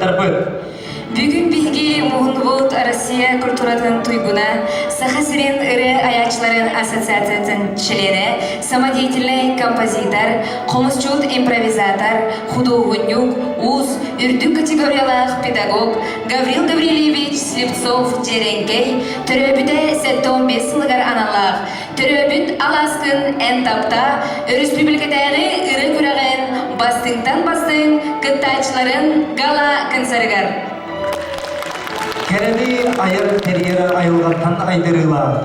ыалдьыттарбыт. Бүгүн биһиги муһуннубут Россия культуратын туйгуна, Саха сирин ырыа айааччыларын ассоциациятын чилиэнэ, самодеятельнай композитор, хомусчут импровизатор, худуоһунньук, уус, үрдүк категориялаах педагог Гаврил Гаврильевич Слепцов-Дьэрэҥкэй төрөөбүтэ 75 сылыгар аналлаах Төрөөбүт алааскын эн таптаа өрөспүүбүлүкэтээҕи ырыа күрэҕин бастыҥтан бастыҥ кыттааччыларын гала-концерыгар. Кэрэни айар тэрийэр айылҕаттан айдарыылаах,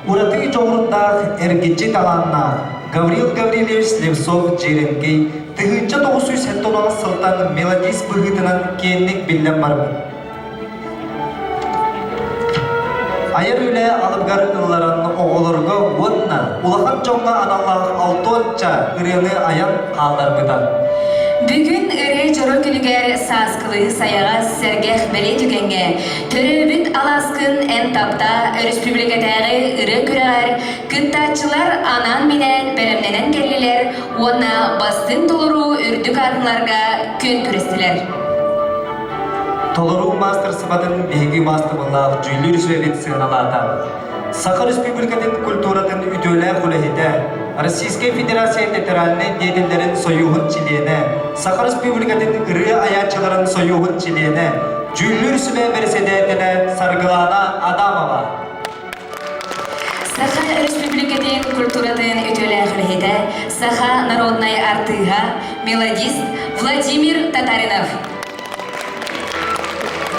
ураты дьоҕурдаах, эргиччи талааннаах Гаврил Гаврильевич Слепцов-Дьиэрэҥкэй 1976 сылтан мелодист быһыытынан киэҥник биллэн барбыт. Айар үлэ алыбыгар ылларан оҕолорго уонна улахан дьоҥҥо аналлаах алтуонча ырыаны айан хаалларбыта. Бүгүн ырыа дьоро күнүгэр сааскылыы сайаҕас сэргэх бэлиэ түгэҥҥэ төрөөбүт алааскын эн таптаа өрөспүүбүлүкэтээҕи ырыа күрэҕэр кыттааччылар анаан-минээн бэлэмнэнэн кэллилэр уонна бастыҥ толоруу үрдүк аатыларга күөн күрэстилэр. Толоруу маастарыстыбатын биһиги маастабыллаах дьүүллүүр сүбэбит сыаналаата. Саха Республикатын культуратын үтүөлээх үлэһитэ, Российскай Федерация театральнай деятеллэрин сойууһун чилиэнэ, Саха Республикатын ырыа айааччыларын сойууһун чилиэнэ, дьүүллүүр сүбэ бэрэсэдээтэлэ Саргылана Адамова. Саха Өрөспүүбүлүкэтин культуратын үтүөлээх үлэһитэ, саха народнай артыыһа, мелодист Владимир Татаринов.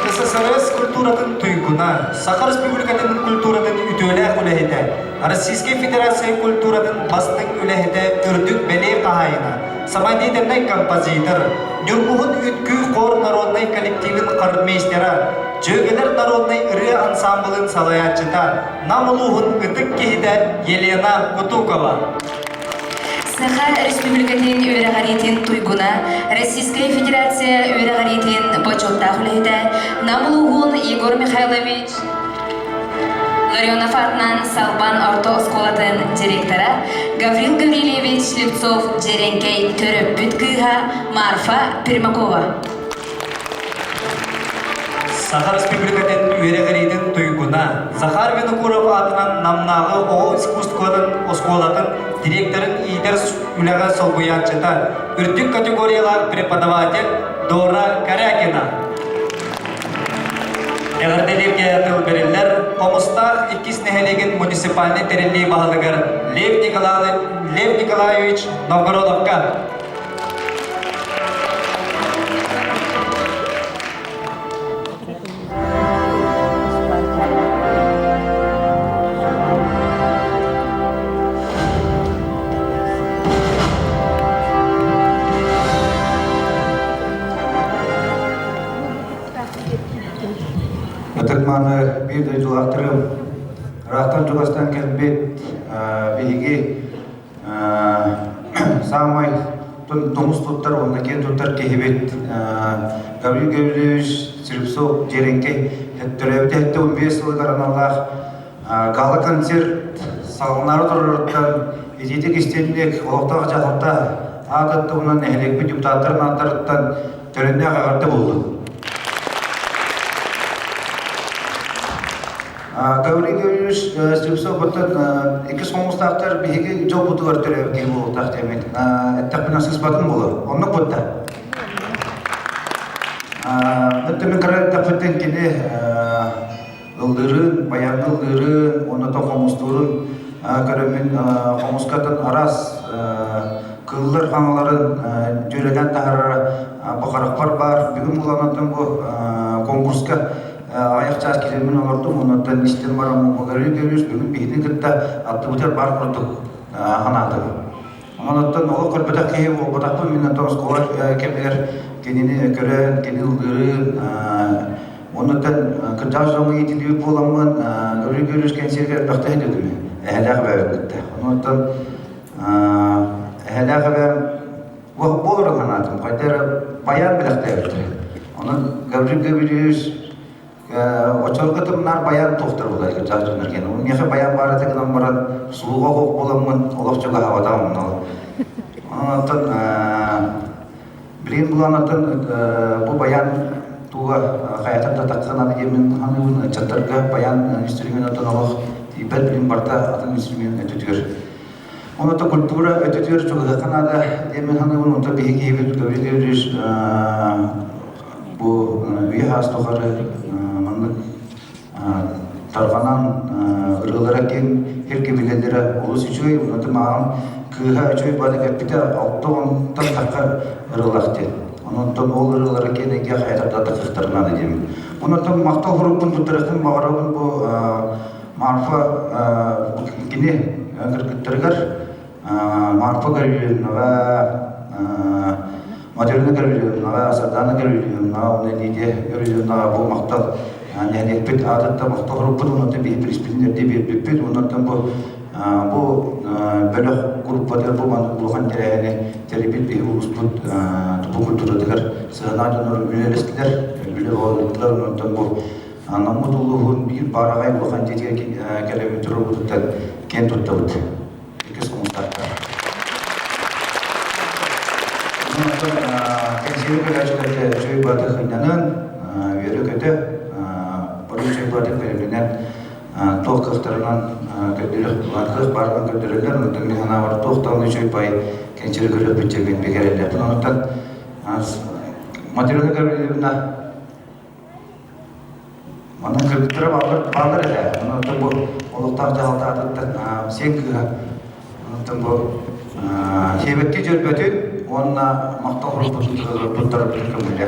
СССР культуратын туйгуна, Саха Республикатын культуратын үтүөлээх үлэһитэ, Российскай Федерация культуратын бастыҥ үлэһитэ үрдүк бэлиэ хаһаайына, самодеятельнай композитор, Ньургуһун үткүү хор народнай коллективин хормейстера, Дьүөгэлэр народнай ырыа ансаамбылын салайааччыта, Нам улууһун ытык киһитэ Елена Кутукова. Саха Республикатын үөрэҕириитин туйгуна, Российскай Федерация үөрэҕириитин бочуоттаах үлэһитэ, Нам улууһун Егор Михайлович Ларионов аатынан Салбан орто оскуолатын директора Гаврил Гаврильевич Слепцов Дьэрэҥкэй төрөппүт кыыһа Марфа Пермакова. Саха Республикатын үөрэҕириитин туйгуна Захар Винокуров аатынан Намнааҕы оҕо искусствотын оскуолатын директорын иитэр үлэҕэ солбуйааччыта, үрдүк категориялаах преподаватель Дора Корякина. Эҕэрдэлииргэ тыл бэриллэр Хомустаах иккис нэһилиэгин муниципальнай тэриллии баһылыгар Лев, Николаевич, Лев Николаевич Новгородовка. Ытык-мааны биир дойдулаахтарым, ыраахтан-чугастан кэлбит биһиги саамай тумус туттар уонна киэн туттар киһибит Гаврил Гаврильевич Слепцов Дьэрэҥкэй төрөөбүтэ 75 сылыгар аналлаах гала-концерт саҕаланаары туруоруттан итиитик истинник олохтоох дьаһалта аатыттан уонна нэһилиэкпит депутаттарын ааттарыттан төлөннөөх эҕэрдэ буоллун. Гаврил Гаврильевич Слепцов оттон иккис хомустаахтар биһиги дьолбутугар төрөөбүт киһи буолуохтаах диэммит эттэхпинэ сыыспатым буолуо. Оннук бутта. Өттө мин кыра эттэхпиттэн кини ыллыырын, баяҥҥа ыллыырын, уонна то хомустуурун көрөммүн хомускатын араас кыыллар хаҥаларын дьүөрэлээн таһаарара бу харахпар баар. Бүгүн буланаттан бу конкурска Аҕыйах чаас киирэммин олордум, оннуттан истэн баран Гаврил Гаврильевич бүгүн биһигини кытта аттыбытыгар баар курдук санаатым. Онон олох көрбөтөх киһи буолбатахпын, мин оттон оскуола кэмигэр кинини көрөн, кини ыллыырын, оннуттан кырдьаҕас дьоҥҥо иитиллибит буоламмын, Гаврил Гаврильевич кэнсиэргэ элбэхтэ сылдьыбытым, эһэлээх эбээбин кытта. Оннуттан эһэлээх эбээм Буоларын санаатым, хайда эрэ байаан бэлэхтээбиттэрэ. Онон Гаврил Гаврильевич оччолорго тымнаар байаан туохтар буолар кырдьаҕас дьоннор киэн. Миэхэ байаан баар этэ гынан баран сулуга оһох буоламмын олох чугаһаабатаҕым онно. Онон оттон билигин булан оттон бу байаан тутууга хайатар да таххан аны диэммин ханыыбын ыччаттарга баян инструмент оттон олох тиийбэт билим барыта атын инструмент өттүтүгэр. Онон культура өттүтүгэр чугаһыахха наада диэммин ханыыбын онтон биһиги киһибит Гаврил Гаврильевич бу үйэ саас тухары маннык тарҕанан ырыалара киэҥ сиргэ билэллэрэ олус үчүгэй онон мааҕын кыыһа үчүгэй бары кэлбитэ 60-тан тахха ырыалаах диэн онон ол ырыалара киэн эйгэ хайатарда таххахтарын наада диэмин онон махтал сурукпун туттарыахпын баҕарабын бу Марфа кини кыргыттарыгар Марфа Гаврильевнаҕа Матрена Гаврильевнаҕа, Сардана Гаврильевнаҕа уонна Лидия Гаврильевнаҕа бу махтал нэһилиэкпит аатыттан махтал сурукпут уонна биһи приспитин эрдэ биэрбиппит уоннаттан бу бу бөлөх группатыгар бу маннык улахан тэрээһини тэрийбит биһи улууспут тупу культуратыгар сыһыаннаах дьоннор үлэлэстилэр, үлэ оонньуулар онтон бу Наммыт улууһун биир баараҕай улахан дьиэтигэр кэлэммит турарбытыттан киэн туттабыт. Иккис хомустаахтар. Онтон кэнсиэри көрөөччүлэргэ үчүгэй бааты хынньанан, үөрэ-көтө, бары үчүгэй бааты бэлэмнэнэн, туох кыахтарынан көрдөрөх, кыах баарынан көрдөрөллөр, онтон мин санаабар туох даҕаны үчүгэй баай кэнсиэри көрүөхпүт диэн мин бигэрэллэхпин. Онтон Матрена Гаврильевна Манан кыргыттара бааллар, бааллар этэ. Онон бу олохтоох дьаһалта атыттан сиэн кыыһа. Онтон бу сиэбэттии дьөрбөтүн уонна махтал хоруппутун туттарбытын көҥүлэ.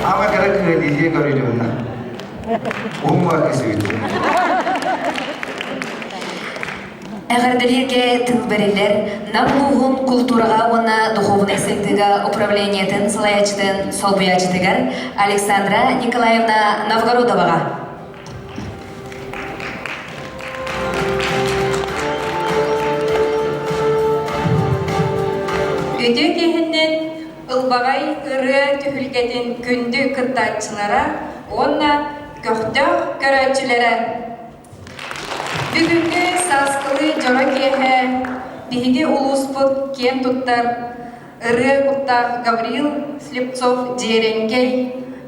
Ама кара кыа Лидия Гаврильевна. Уһуҥҥа кисибит. Эҕэрдэлииргэ тыл бэриллэр Нам улууһун култуураҕа уонна духовнай сайдыыга управлениетын салайааччытын солбуйааччытыгар Александра Николаевна Новгородоваҕа. Үтүө киһиннэн ылбаҕай ырыа түһүлгэтин күндү кыттааччылара уонна көхтөөх көрөөччүлэрэ! Бүгүҥҥү сааскылыы дьоро киэһэ биһиги улууспут киэн туттар ырыа куттаах Гаврил Слепцов Дьиэрэҥкэй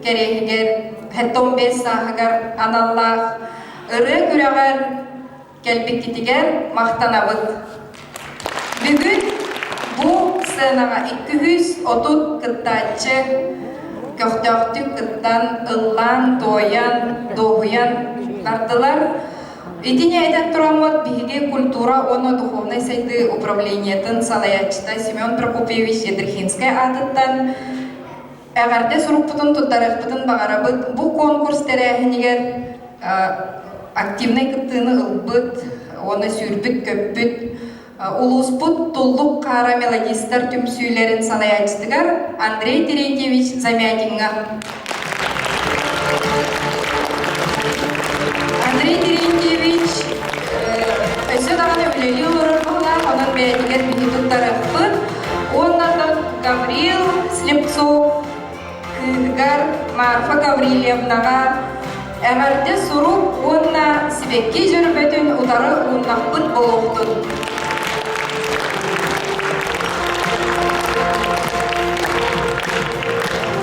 кэриэһигэр 75 сааһыгар аналлаах ырыа күрэҕэр кэлбиккитигэр махтанабыт. Бүгүн бу сценаҕа 230 кыттааччы көхтөөхтүк кыттан, ыллаан, туойан, дуоһуйан бардылар. Итини этэн тураммыт биһиги культура уонна духовнай сайдыы управлениетын салайааччыта Семен Прокопьевич Ядрихинскай аатыттан эҕэрдэ сурукпутун туттарыахпытын баҕарабыт. Бу конкурс тэрээһинигэр активнай кыттыыны ылбыт уонна сүүрбүт-көппүт улууспут Туллук хаара мелодистар түмсүүлэрин салайааччытыгар Андрей Терентьевич Замятиҥҥа. Андрей Терентьевич өссө даҕаны үлэлии олорор быһылаах, онон бэйэтигэр биһи туттарыахпыт. Уонна Гаврил Слепцов кыыһыгар Марфа Гаврильевнаҕа эҕэрдэ сурук уонна сибэкки дьөрбөтүн утары ууннахпыт буолуохтун.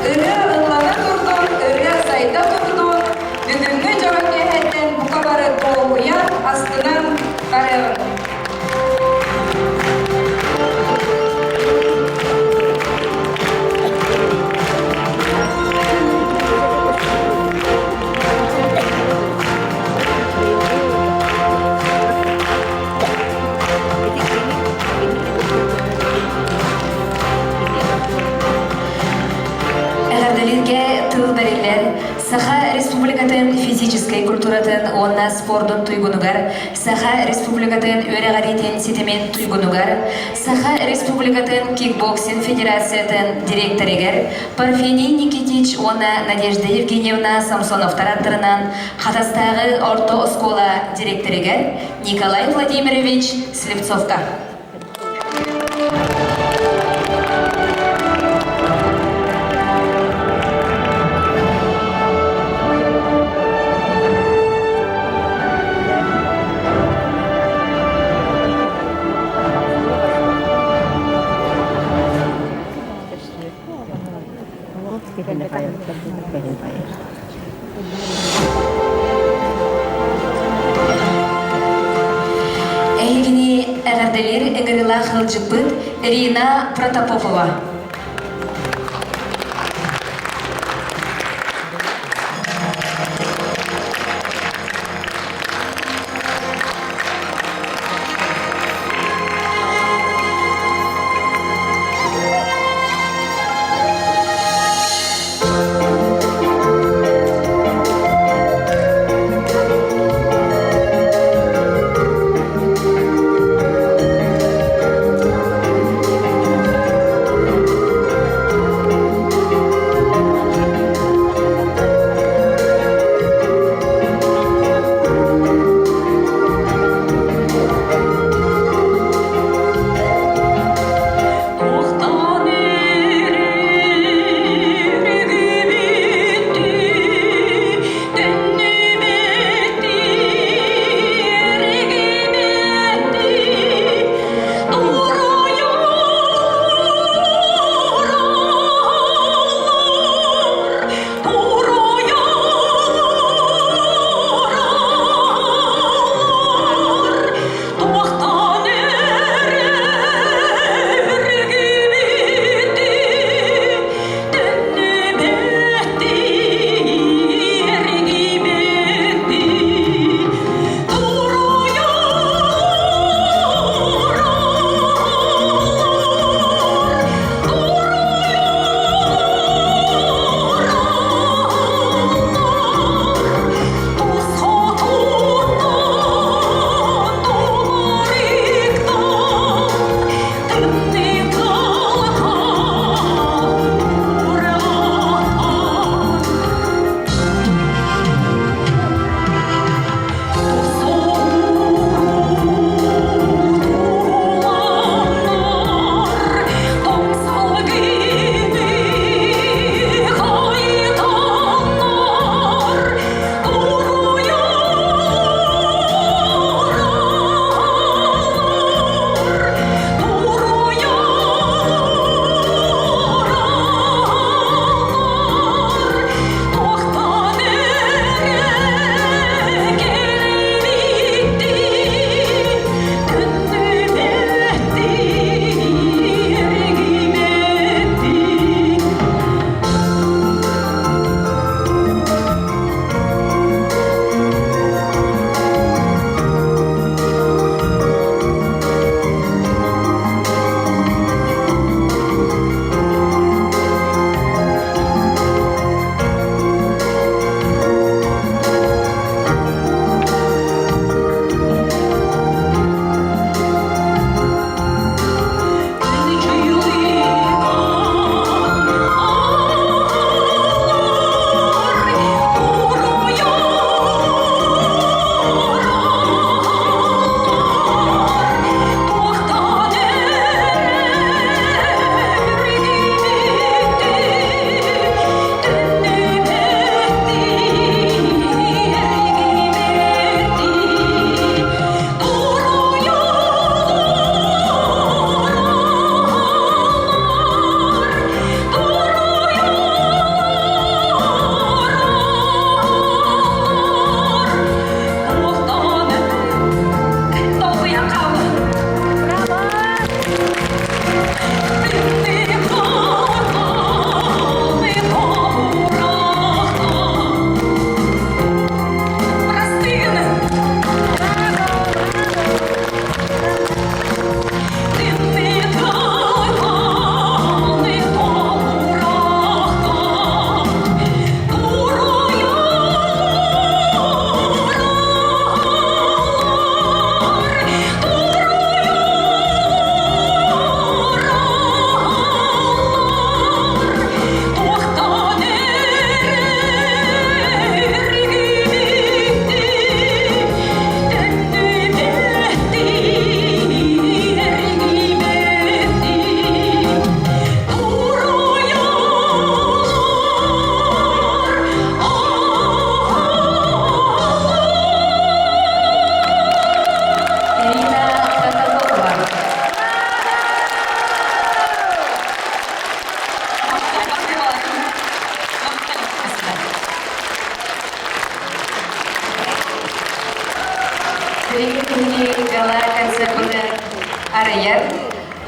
Ырыа ыллана турдун, ырыа сайда турдун, бүгүҥҥү дьоро киэһэттэн бука бары дуоһуйан, астынан барыаҕыҥ. уонна спордун туйгунугар, Саха Республикатын үөрэҕириитин ситимин туйгунугар, Саха Республикатын кикбоксинг федерациятын директорыгар Парфений Никитич уонна Надежда Евгеньевна Самсоновтар аттарынан Хатастааҕы орто оскуола директорыгар Николай Владимирович Слепцовка. Эһигини эҕэрдэлиир ыҥырыылаах ыалдьыппыт Ирина Протопопова.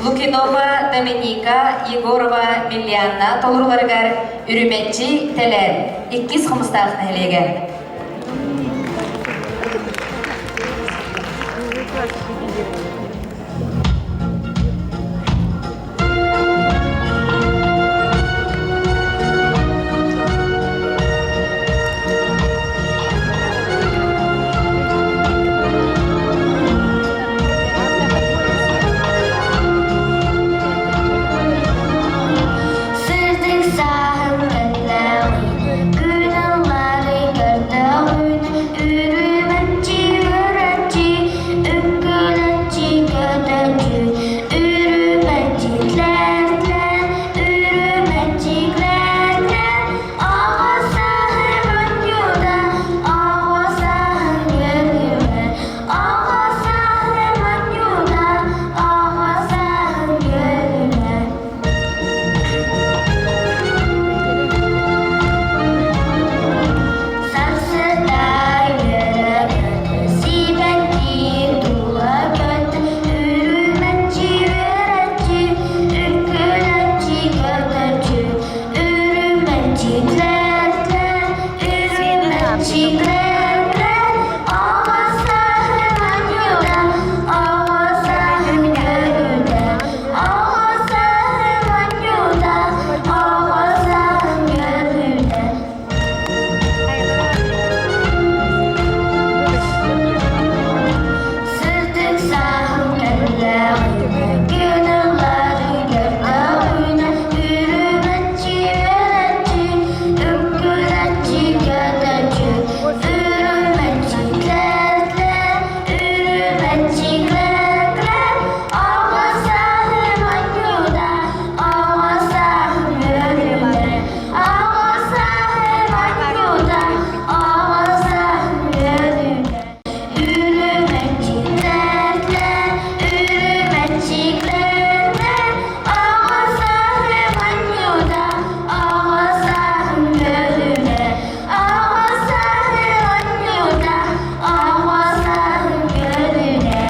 Лукинова Доминика, Егорова Миллианна толоруларыгар Үрүмэччи Тэлээн, иккис Хомустаах нэһилиэгэ. Сырдык сааһын кэллэҕин, күн ыллары көрдөҕүн, үрүмэччи үрэччи, үҥкүүлэччи көтөччү, үрүмэччиклэр, үрүмэччиклэр, оҕо сааһым оонньуута, оҕо сааһым үөрүүтэ, оҕо сааһым оонньуута, оҕо сааһым үөрүүтэ. Сарсыарда үөрэ-көтө сибэкки тула көттө, үрүмэччи үөрэччи, үҥкүүлэччи көтөччү, үрүмэччиклэр, үрүмэччиклэр, оҕо сааһым оонньуута, оҕо сааһым үөрүүтэ, оҕо сааһым оонньуута, оҕо сааһым үөрүүтэ. Сырдык сааһым кэллэҕинэ, күн ыллары көрдөҕүнэ, үрүмэччи үөрэччи, үҥкүүлэччи көтөччү, үрүмэччи клэр-клэр, үрүмэччи клэр-клэр, оҕо сааһым оонньуута, оҕо сааһым үөрүүтэ, оҕо сааһым оонньуута, оҕо сааһым үөрүүтэ. Үрүмэччиклэр, үрүмэччиклэр, оҕо сааһым оонньуута, оҕо сааһым үөрүүтэ, оҕо сааһым оонньуута, оҕо сааһым үөрүүтэ.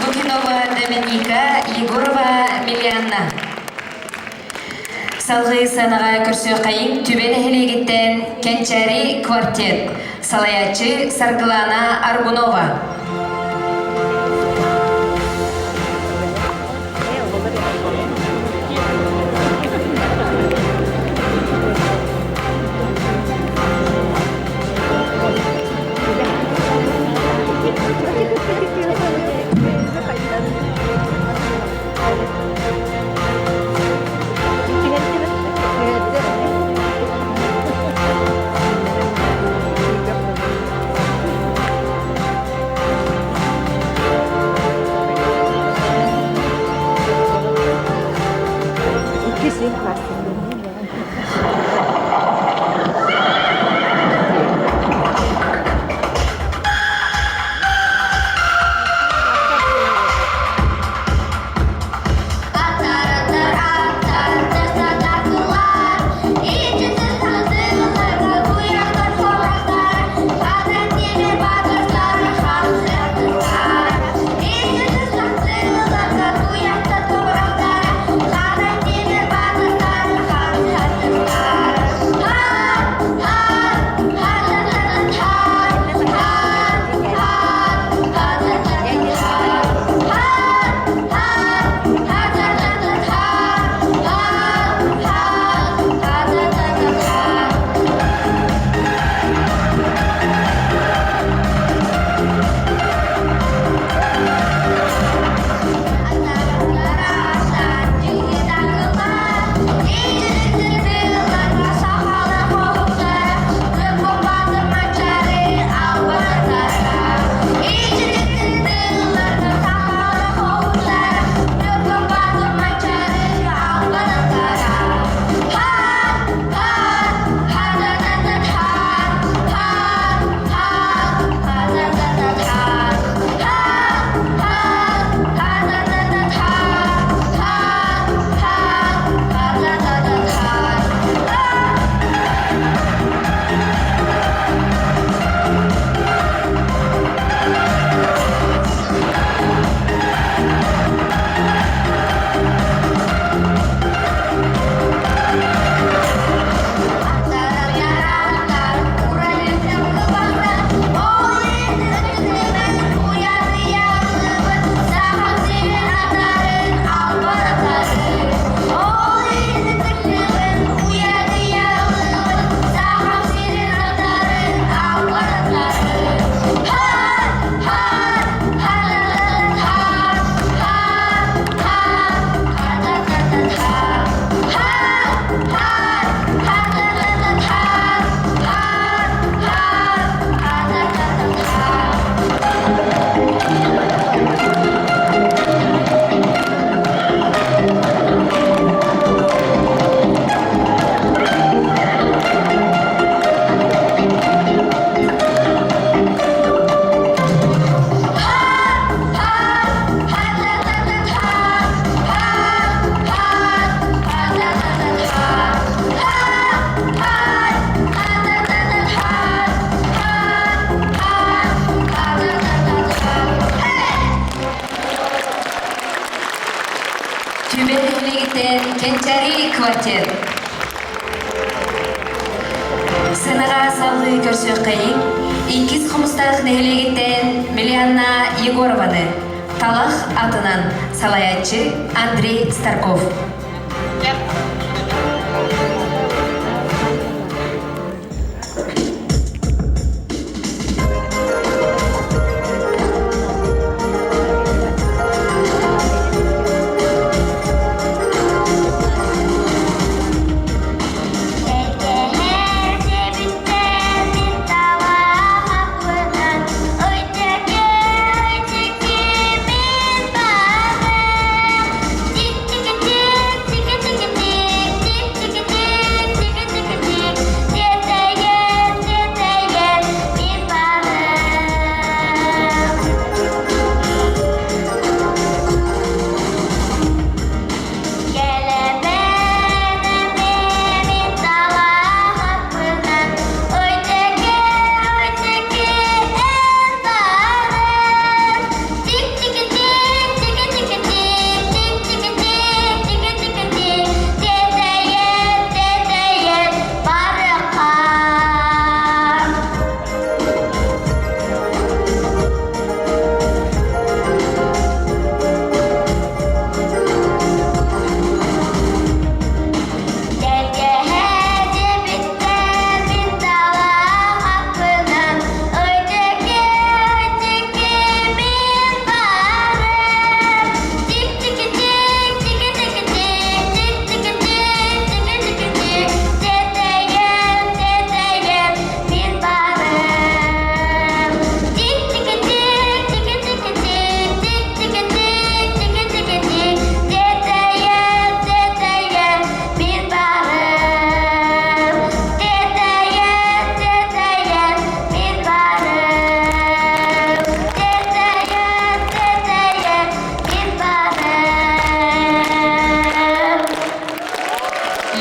Лукинова Доминика, Егорова Миллианна. Салгыы сыанаҕа көрсүөххэйиҥ Түбэ нэһилиэгиттэн Кэнчээри квартет, салайааччы Саргылана Аргунова. Кэнчээри квартет. Сыанаҕа салгыы көрсүөххэйиҥ. Иккис Хомустаах нэһилиэгиттэн Милианна Егорованы талах атынан салайааччы Андрей Старков.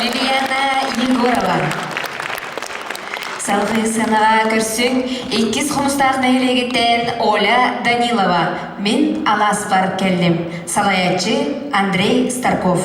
Лилияна Егорова. Салгыы сыанаҕа көрсүҥ иккис Хомустаах нэһилиэгиттэн Оля Данилова «Мин алааспар кэллим» салайааччы Андрей Старков.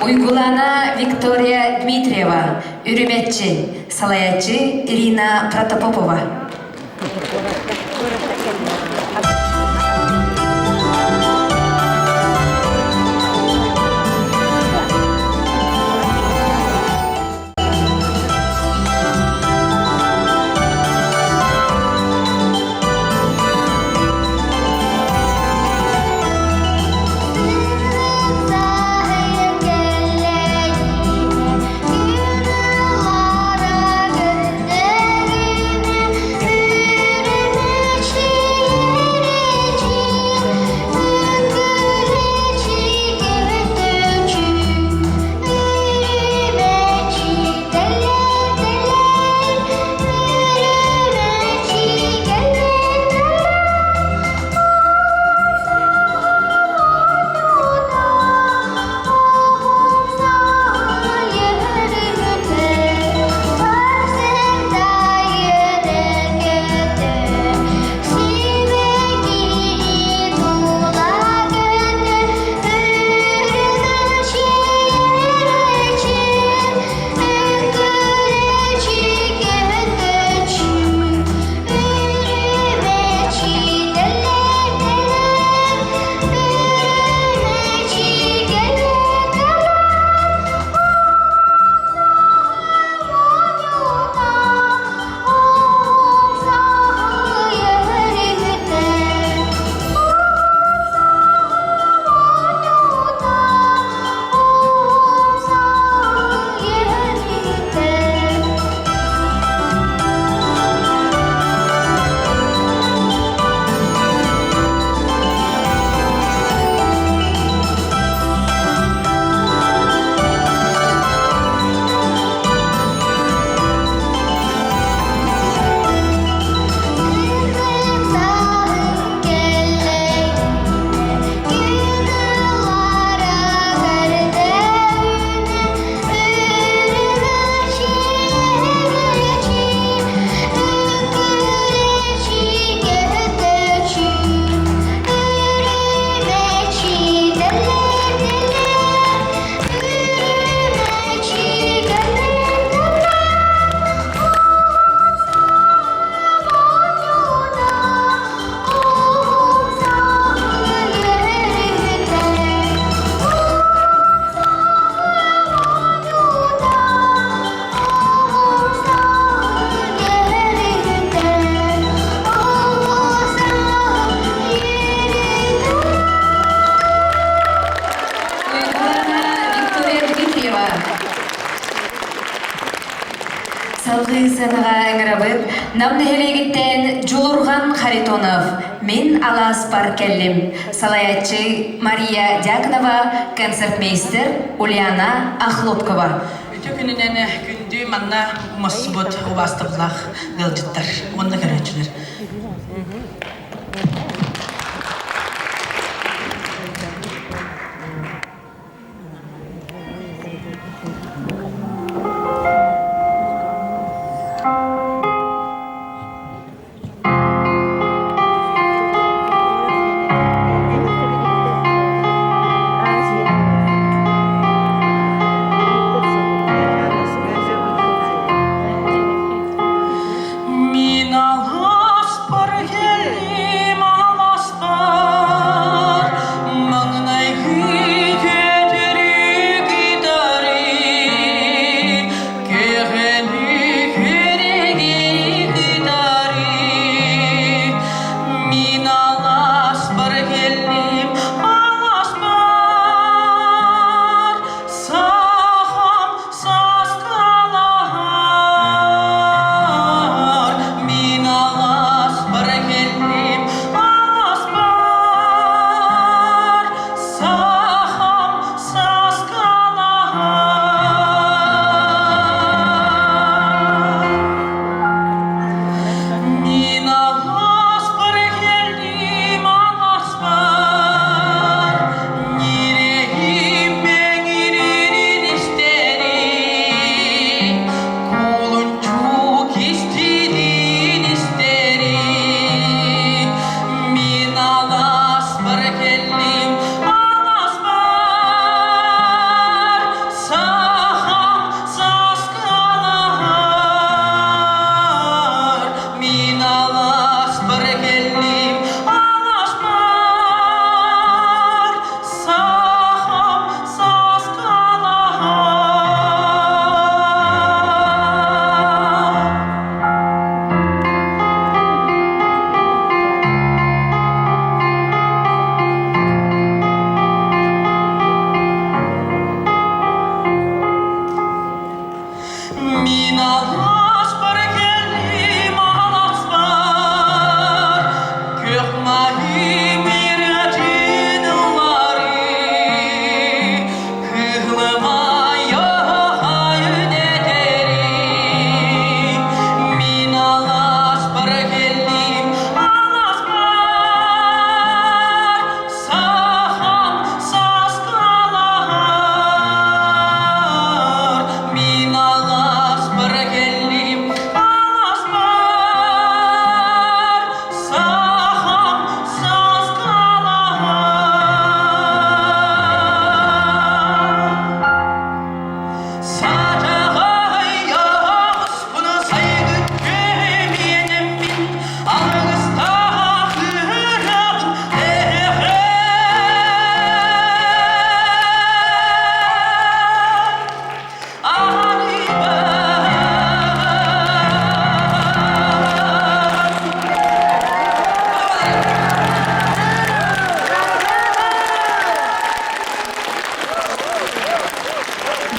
Уйгулана Виктория Дмитриева, Үрүмэччи, салайааччы Ирина Протопопова. Виктория Дмитриева. Салгыы сыанаҕа ыҥырабыт Нам нэһилиэгиттэн Дьулурҕан Харитонов «Мин алааспар кэллим» салайааччы Мария Дьяконова, концертмейстер Ульяна Охлопкова. Үтүө күнүнэн күндү манна муссубут убаастабылаах ыалдьыттар уонна көрөөччүлэр. Мин аласпар кэллим. Мин алааспар кэллим алааспар, Күөх маһым ирэтин ыллары, Кыһылымайа хайын этэри. Мин алааспар кэллим алааспар, Сахам саскалаһар, мин алааспар кэллим алааспар, сахам саскалаһар. Сатаҕайаҕыспын сайгын кэмиэнэммин, алгыстаах ыһыаҕын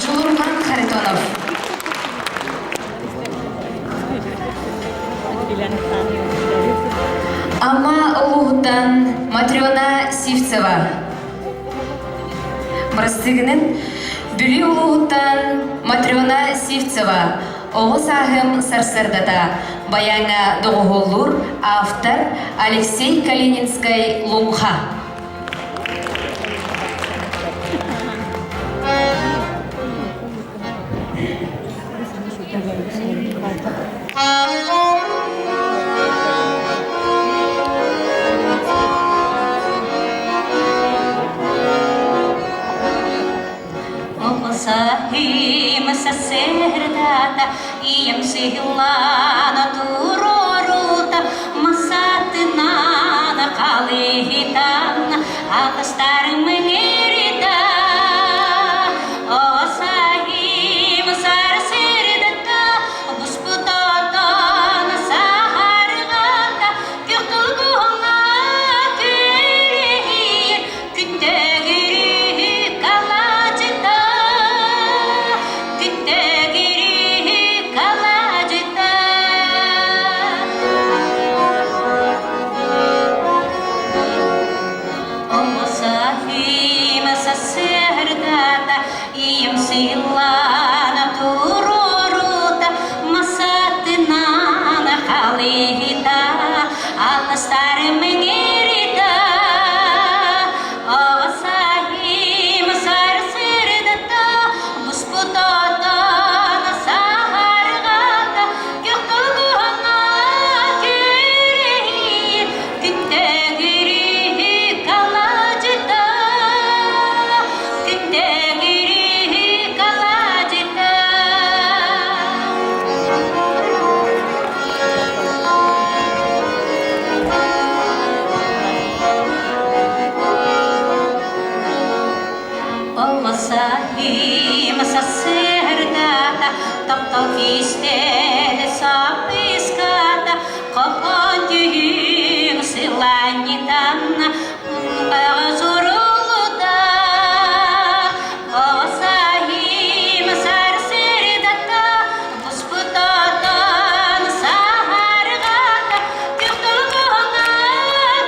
Дьулурҕан Харитонов. Амма улууһуттан Матрена Сивцева. Бырастыгынан Бүлүү улууһуттан Матрена Сивцева оҕо сааһым сарсыардата баяҥҥа доҕуһуоллуур автор Алексей Калининскай Луҥха. Оҕо сарсыардата ийэм сыһыллаана туруорута масатынан халыһытан атастарым ыҥырыта Оҕо сарсыардата буспутатан саһарҕата күөх күлэһиир Күттэгири калаачыта, күттэгири калаачыта. Омосахима сасырдата, ием сыллана туруорута, масатынан халыта, алыстарым иҥирита. Оҕосаһим сарсырдата, буспутатан саһарҕата, күхтугуһана күрэһиир, күттэгири калаачыта, күттэгири калаачыта. Оллосахим сарсыардата, таптал кистэлэ саппыската, хохон түүн сыланньытан, суруллута. Оллосахим сарсыардата, буспутатан саһарҕата, күхтулгуһуна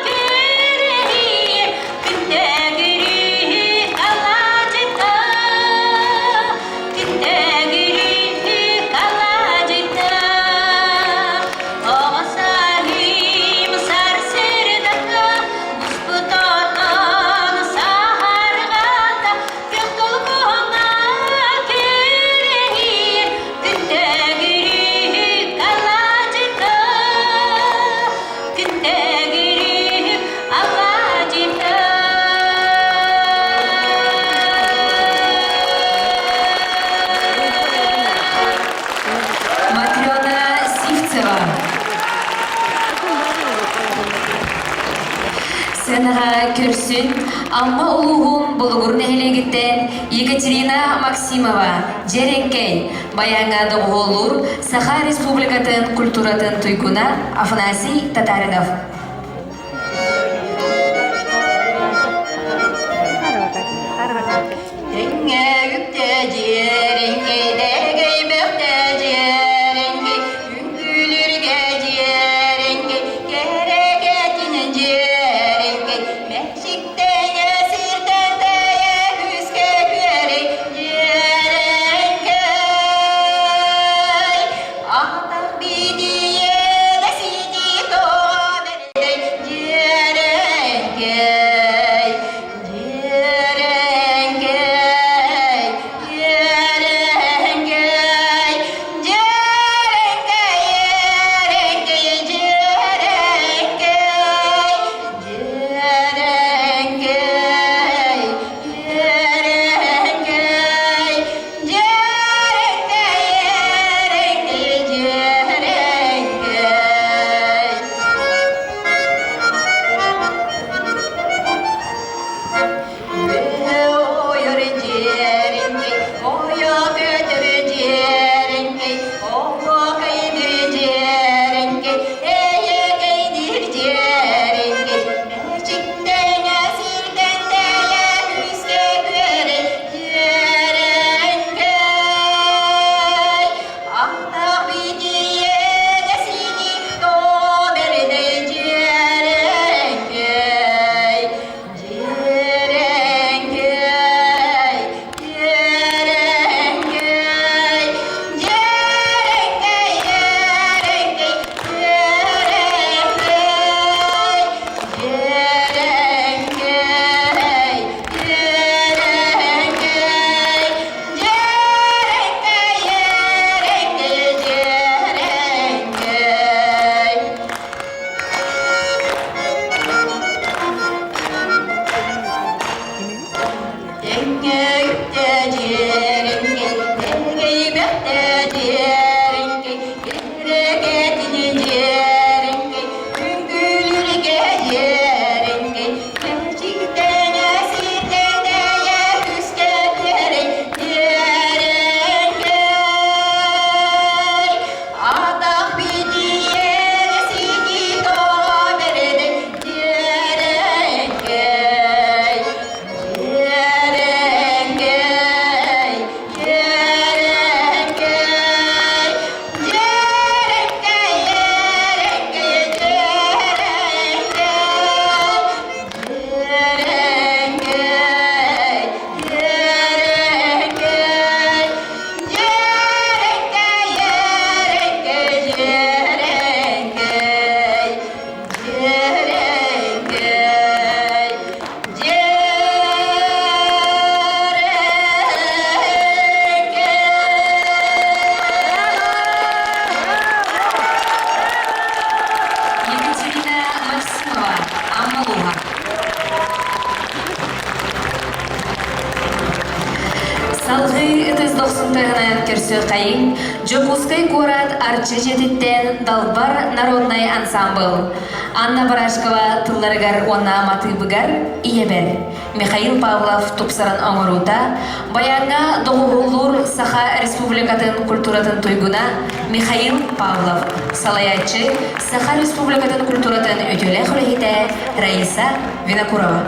күрэһиир, күнтэгири калаачыта, күнтэгири калаачыта. Оҕо саһим сарсыардата, буспутатан саһарҕата, күхтулгуһуна күрэһиир, күнтэгири калаачыта, күнтэгири алаадьыта. Матрена Сивцева. Сценаҕа көрсүн Амма улууһун Болугур нэһилиэгиттэн Екатерина Максимова, Дьэрэҥкэй, баяҥҥа доҕуһуоллуур Саха Республикатын культуратын туйгуна Афанасий Татаринов. Тэҥҥэ үктэ дьиэриҥкэйдэгэй бөхтэ. Көрсүөххэйиҥ Дьокуускай куорат Арчы дьиэтиттэн Далбар народнай ансаамбыл Анна Барашкова тылларыгар уонна матыыбыгар Ийэбэр Михаил Павлов тупсаран оҥоруута баяҥҥа доҕуһуоллуур Саха Республикатын культуратын туйгуна Михаил Павлов, салайааччы Саха Республикатын культуратын үтүөлээх үлэһитэ Раиса Винокурова.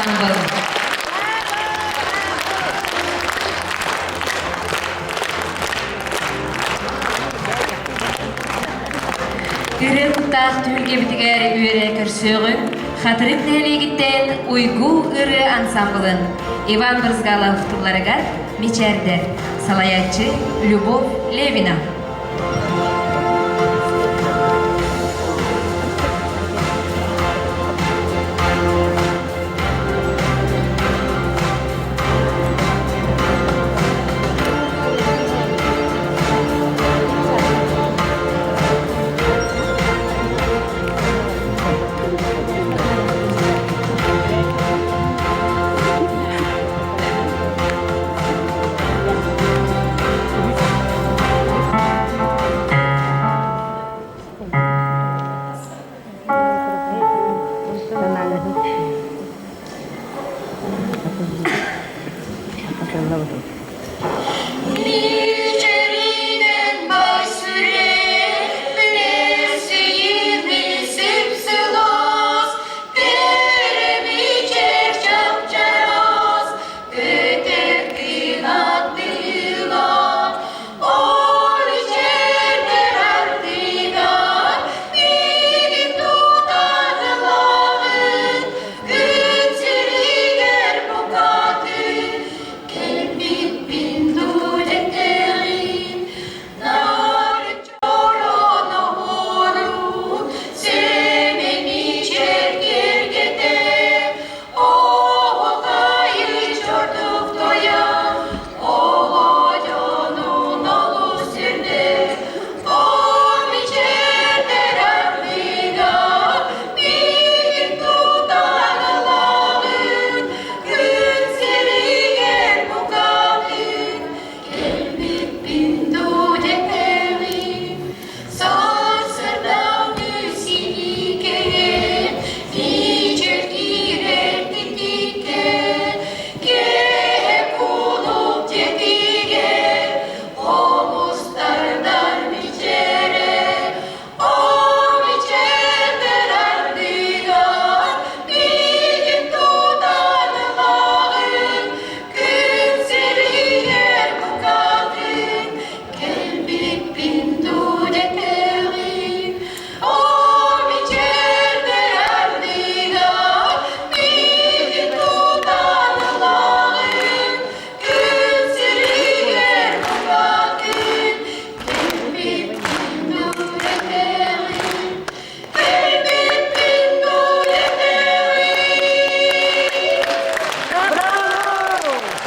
ансамбл. Ырыа куттаах түһүлгэбитигэр үөрэ көрсүөҕүҥ Хатырык нэһилиэгиттэн Уйгу ырыа ансамблын Иван Брызгалов тылларыгар мичээрдэр, салайааччы Любовь Левина.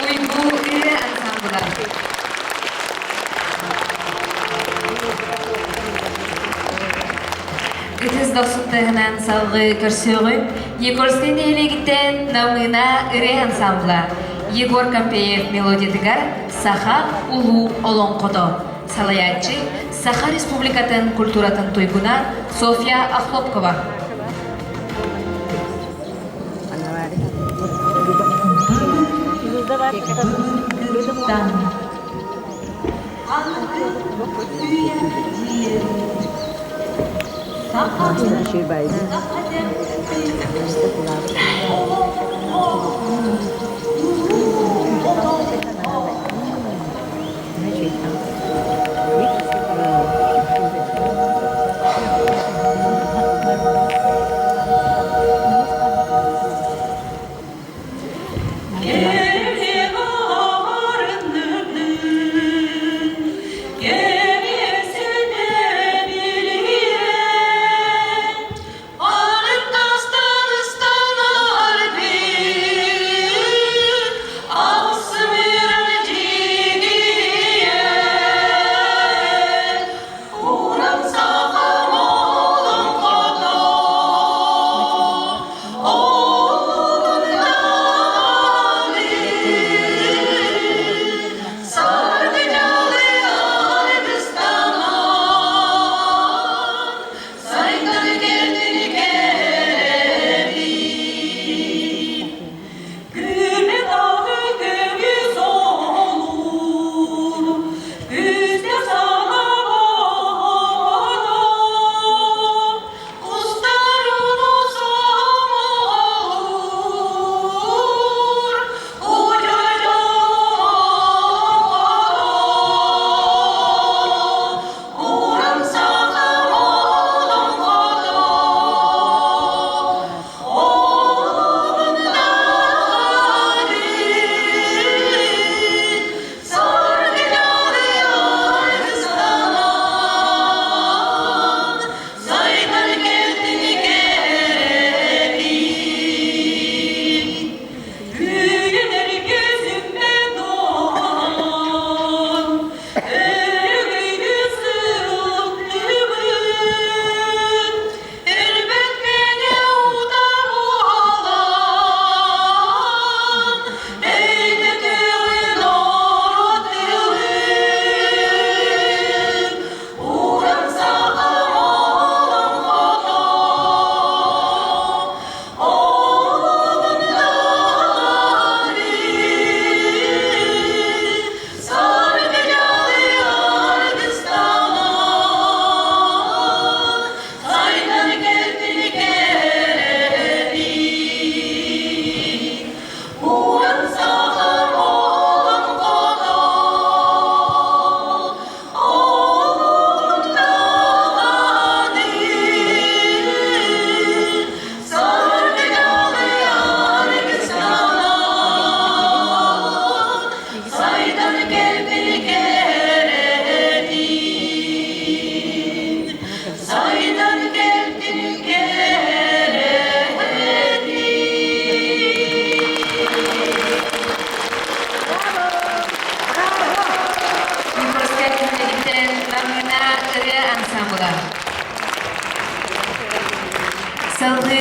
Уйгу ырыа ансамбла. Ытыс дохсуттарынан салгыы көрсүөҕүн Егорскай нэһилиэгиттэн Намыына ырыа ансамбла Егор Кампеев мелодиятыгар Саха улуу олоҥхото салайааччы Саха Республикатын культуратын туйгуна Софья Охлопкова.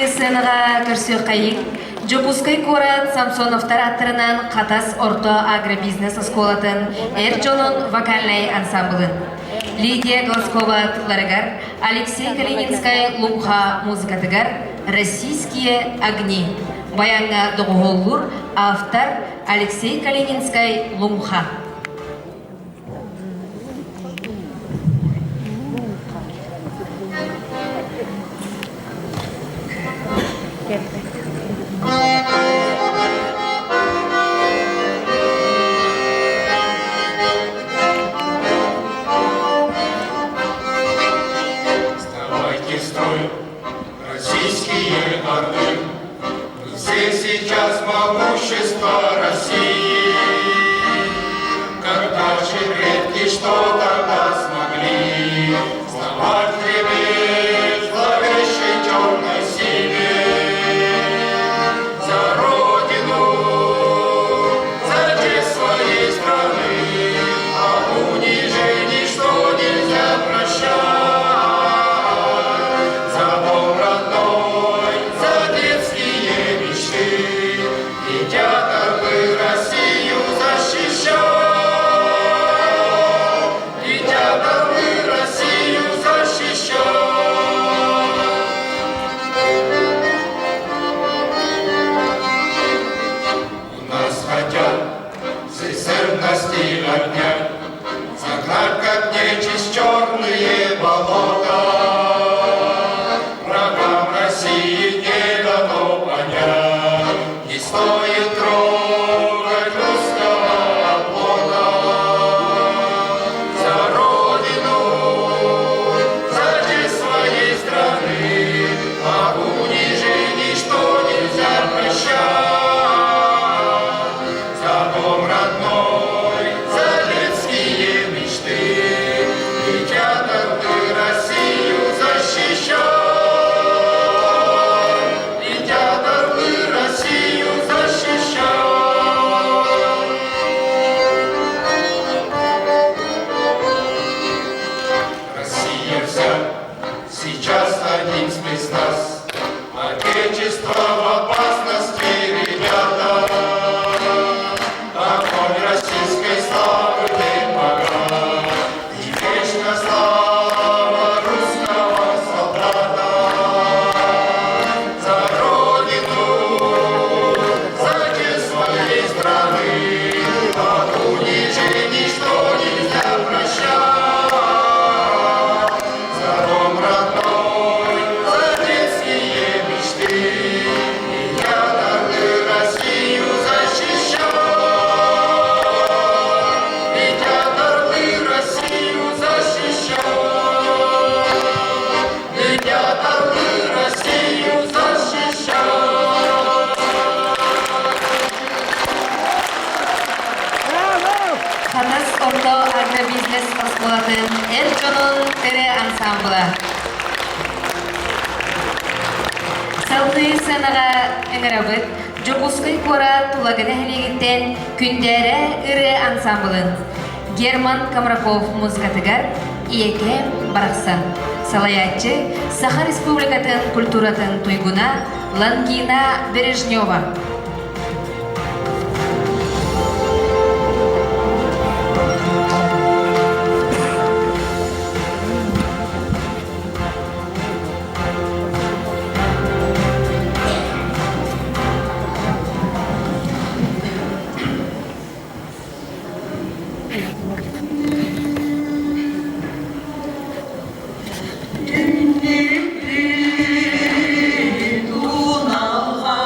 Салгыы сыанаҕа көрсүөххэйиҥ. Дьокуускай куорат Самсоновтар аттарынан Хатас орто агробизнес оскуолатын эр дьонун вокальнай ансамблын. Лидия Глазкова тылларыгар, Алексей Калининскай Луҥха музыкатыгар «Российские огни» баяҥҥа доҕуһуоллуур автор Алексей Калининскай Луҥха. Вставайте в строй, российские орлы, Мы все сейчас могущество России. Как наши предки что тогда смогли Сломать хребет зловещей черной силе. За Родину, за честь своей страны, А унижений, что нельзя прощать. За дом родной, за детские мечты, Летят орлы Россию защищать. Летят орлы Россию защищать. У нас хотят СССРности отнять, Загнать, как нечисть, черные болота. Врагам России не дано понять, Не стоит трогать русского оплота. За Родину, за честь своей страны, А унижений, что нельзя прощать. За дом родной, за детские мечты, Летят орлы Россию защищать. Летят орлы Россию защищать. Россия вся сейчас один спецназ. Отечество в опасности, ребята. Огонь российской славы не погас. И вечна слава русского солдата. За Родину, за честь своей страны, От унижений, что нельзя прощать. За дом родной, за детские мечты, Летят орлы Россию защищать. Летят орлы Россию защищать. Летят орлы Россию защищать. Хатас орто агробизнес оскуолатын эр дьонун ырыа ансамбла. Салгыы сыанаҕа ыҥырабыт Дьокуускай куорат Тулагы нэһилиэгиттэн Күндээрэ ырыа ансамблын Герман Комраков музыкатыгар Ийэкээм барахсан салайааччы Саха Республикатын культуратын туйгуна Лангина Бережнева. Түннүкпүт уналҕан.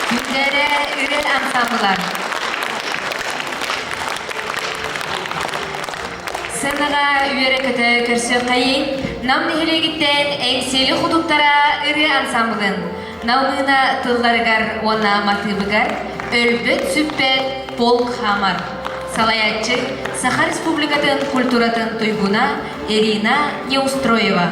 Күндээрэ ырыа ансамбла. Сыанаҕа үөрэ-көтө көрсүөххэйиҥ Нам нэһилиэгиттэн Эҥсиэли хотуттара ырыа ансамблын Налмыына тылларыгар уонна матыыбыгар Өлбөт-сүппэт полк хаамар салайааччы Саха Республикатын культуратын туйгуна Ирина Неустроева.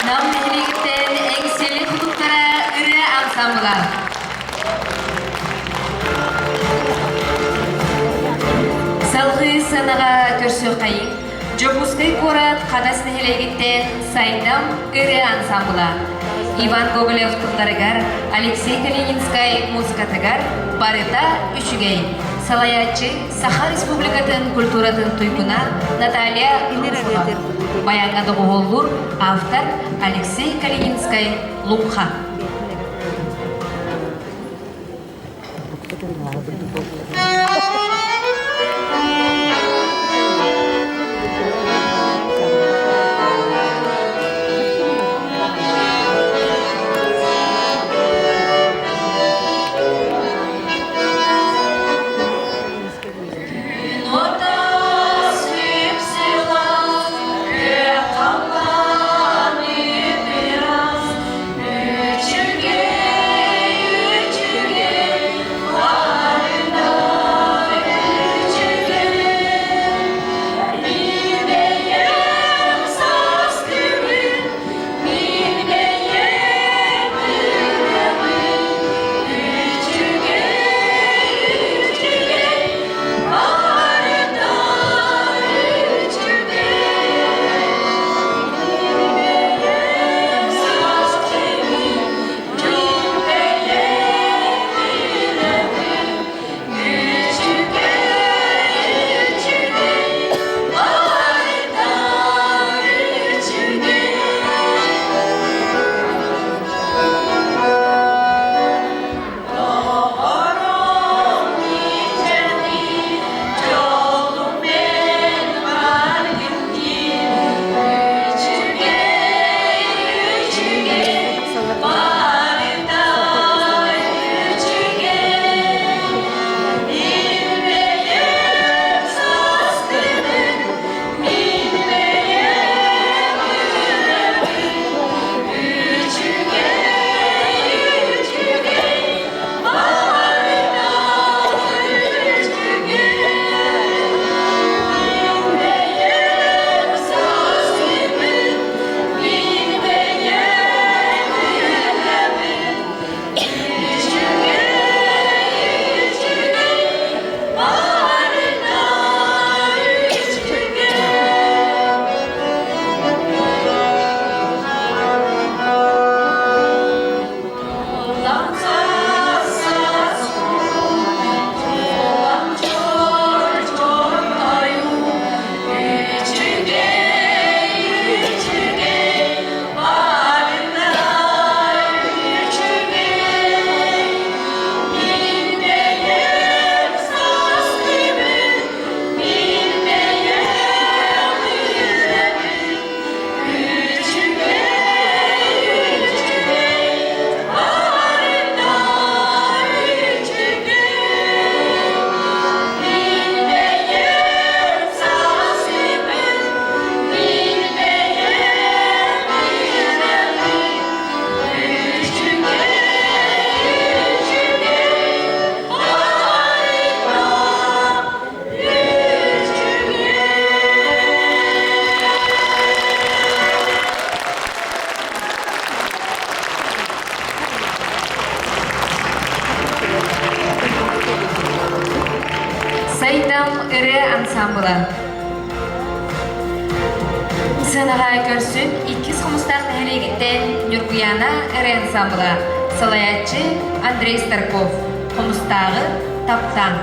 Нам нэһилиэгиттэн Эҥсиэли хотуттара ырыа ансамбла. Салгыы сыанаҕа көрсүөххэйиҥ. Дьокуускай куорат Хатас нэһилиэгиттэн Сайдам ырыа ансамбла. Иван Гоголев тылларыгар, Алексей Калининскай музыкатыгар барыта үчүгэй. Салайааччы Саха Республикатын культуратын туйгуна Наталья Руфова. Баяҥҥа доҕуһуоллуур автор Алексей Калининскай Луҥха. Сыанаҕа көрсүн иккис хомустаах нэһилиэгиттэн Ньургуйаана эрэ ансамбла, салайааччы Андрей Старков, хомустааҕы таптаан.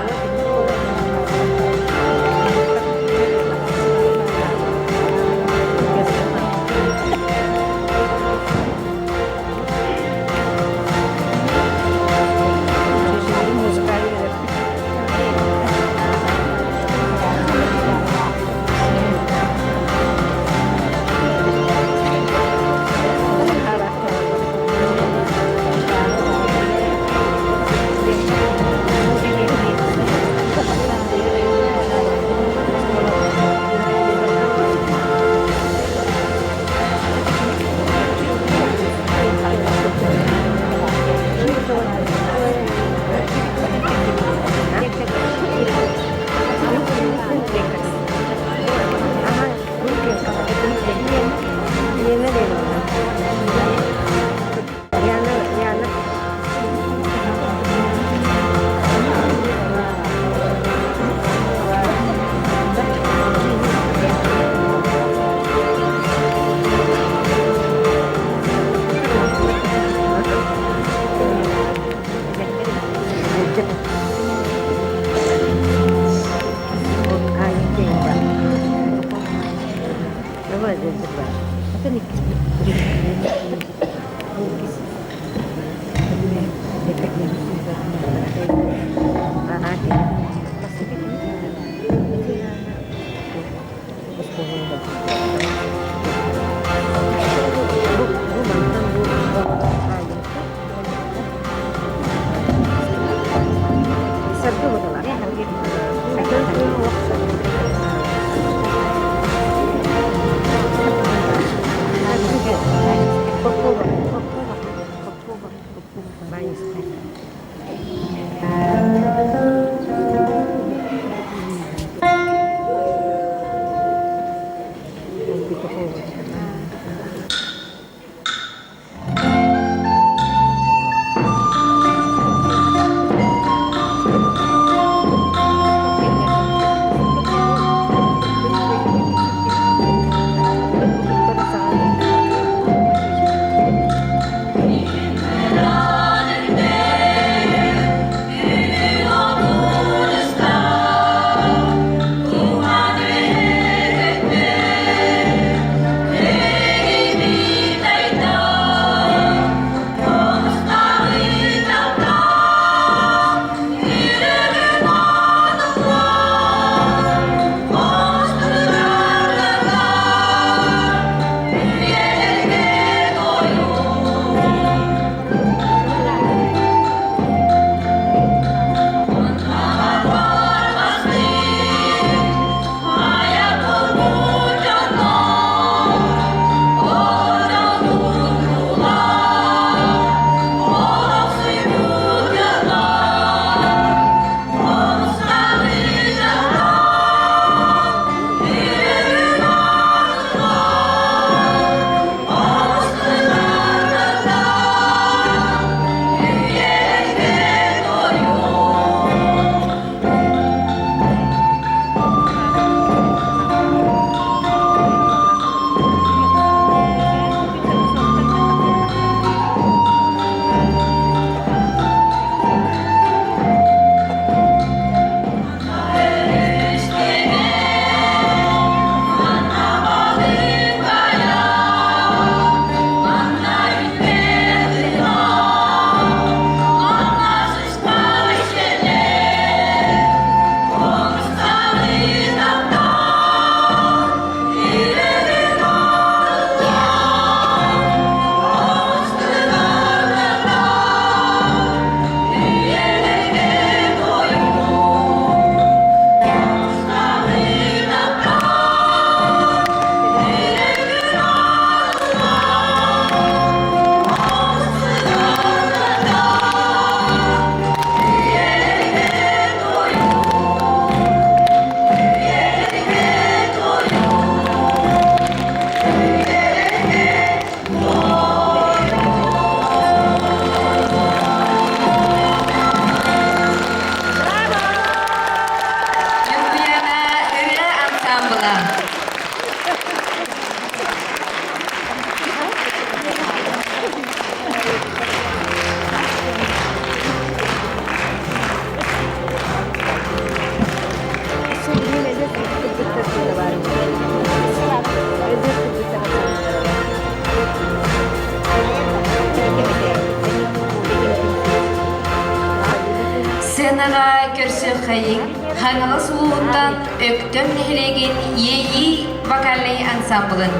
Көрсүөххэйиҥ Хаҥалас улууһуттан Өктөм нэһилиэгин Иэйии вокальнай ансамблын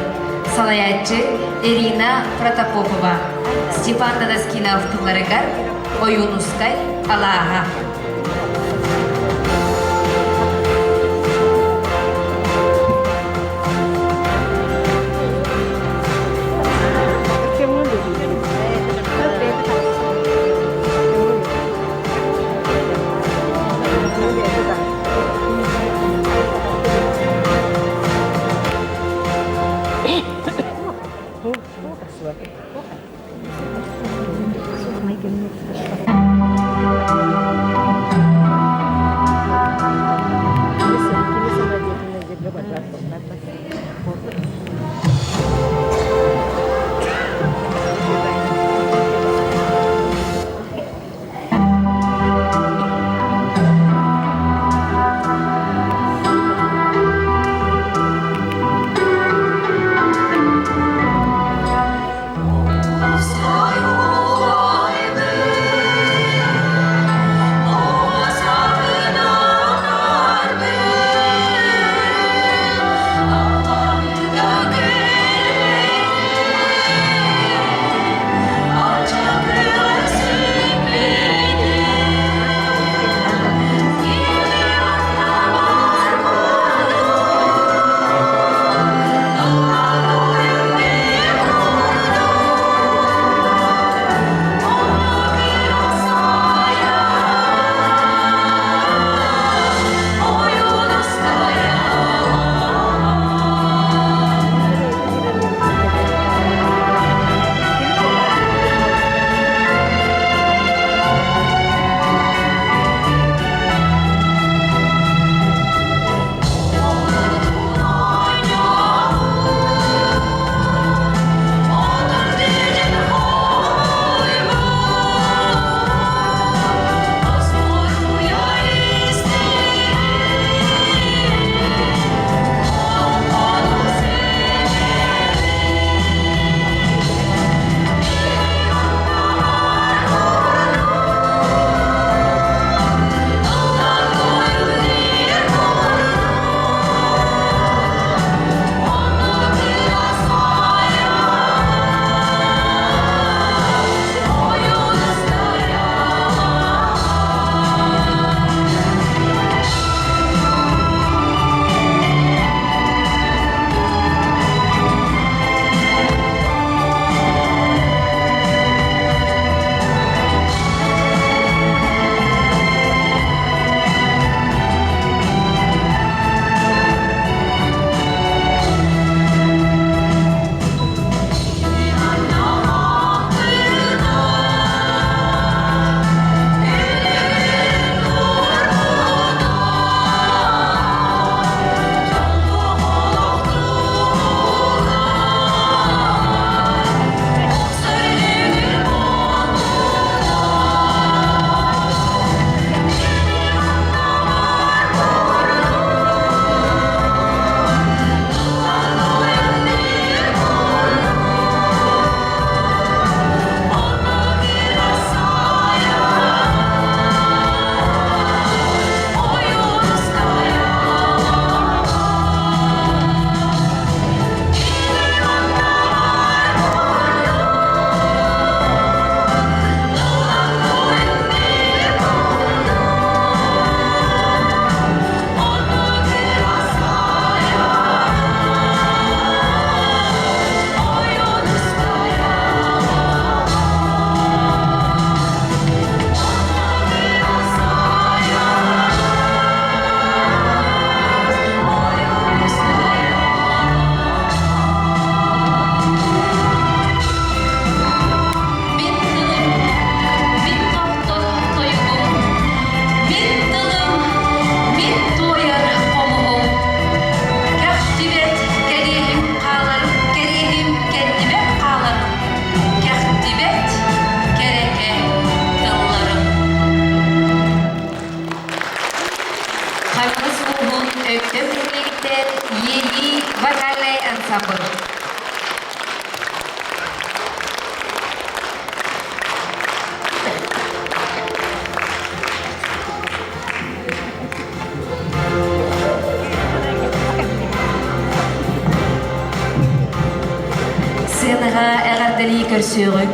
салайааччы Ирина Протопопова, Степан Дадаскинов тылларыгар Ойуунускай алааһа. Мин тылым, мин тохтор тойугум, мин тылым, мин туойар хомуһум. Кэхтибэт кэриэһим хаалар, кэриэһим кэннибэр хаалар, кэхтибэт кэрэкэ тылларым. Хаҥалас улууһун Өктөм нэһилиэгиттэн Иэйии вокальнай ансамбль. Эҕэрдэлии көрсүөҕүҥ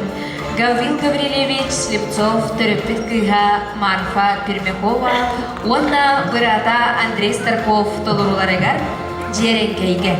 Гаврил Гаврильевич Слепцов төрөппүт кыыһа Марфа Пермякова уонна быраата Андрей Старков толорууларыгар Дьиэрэҥкэйгэ.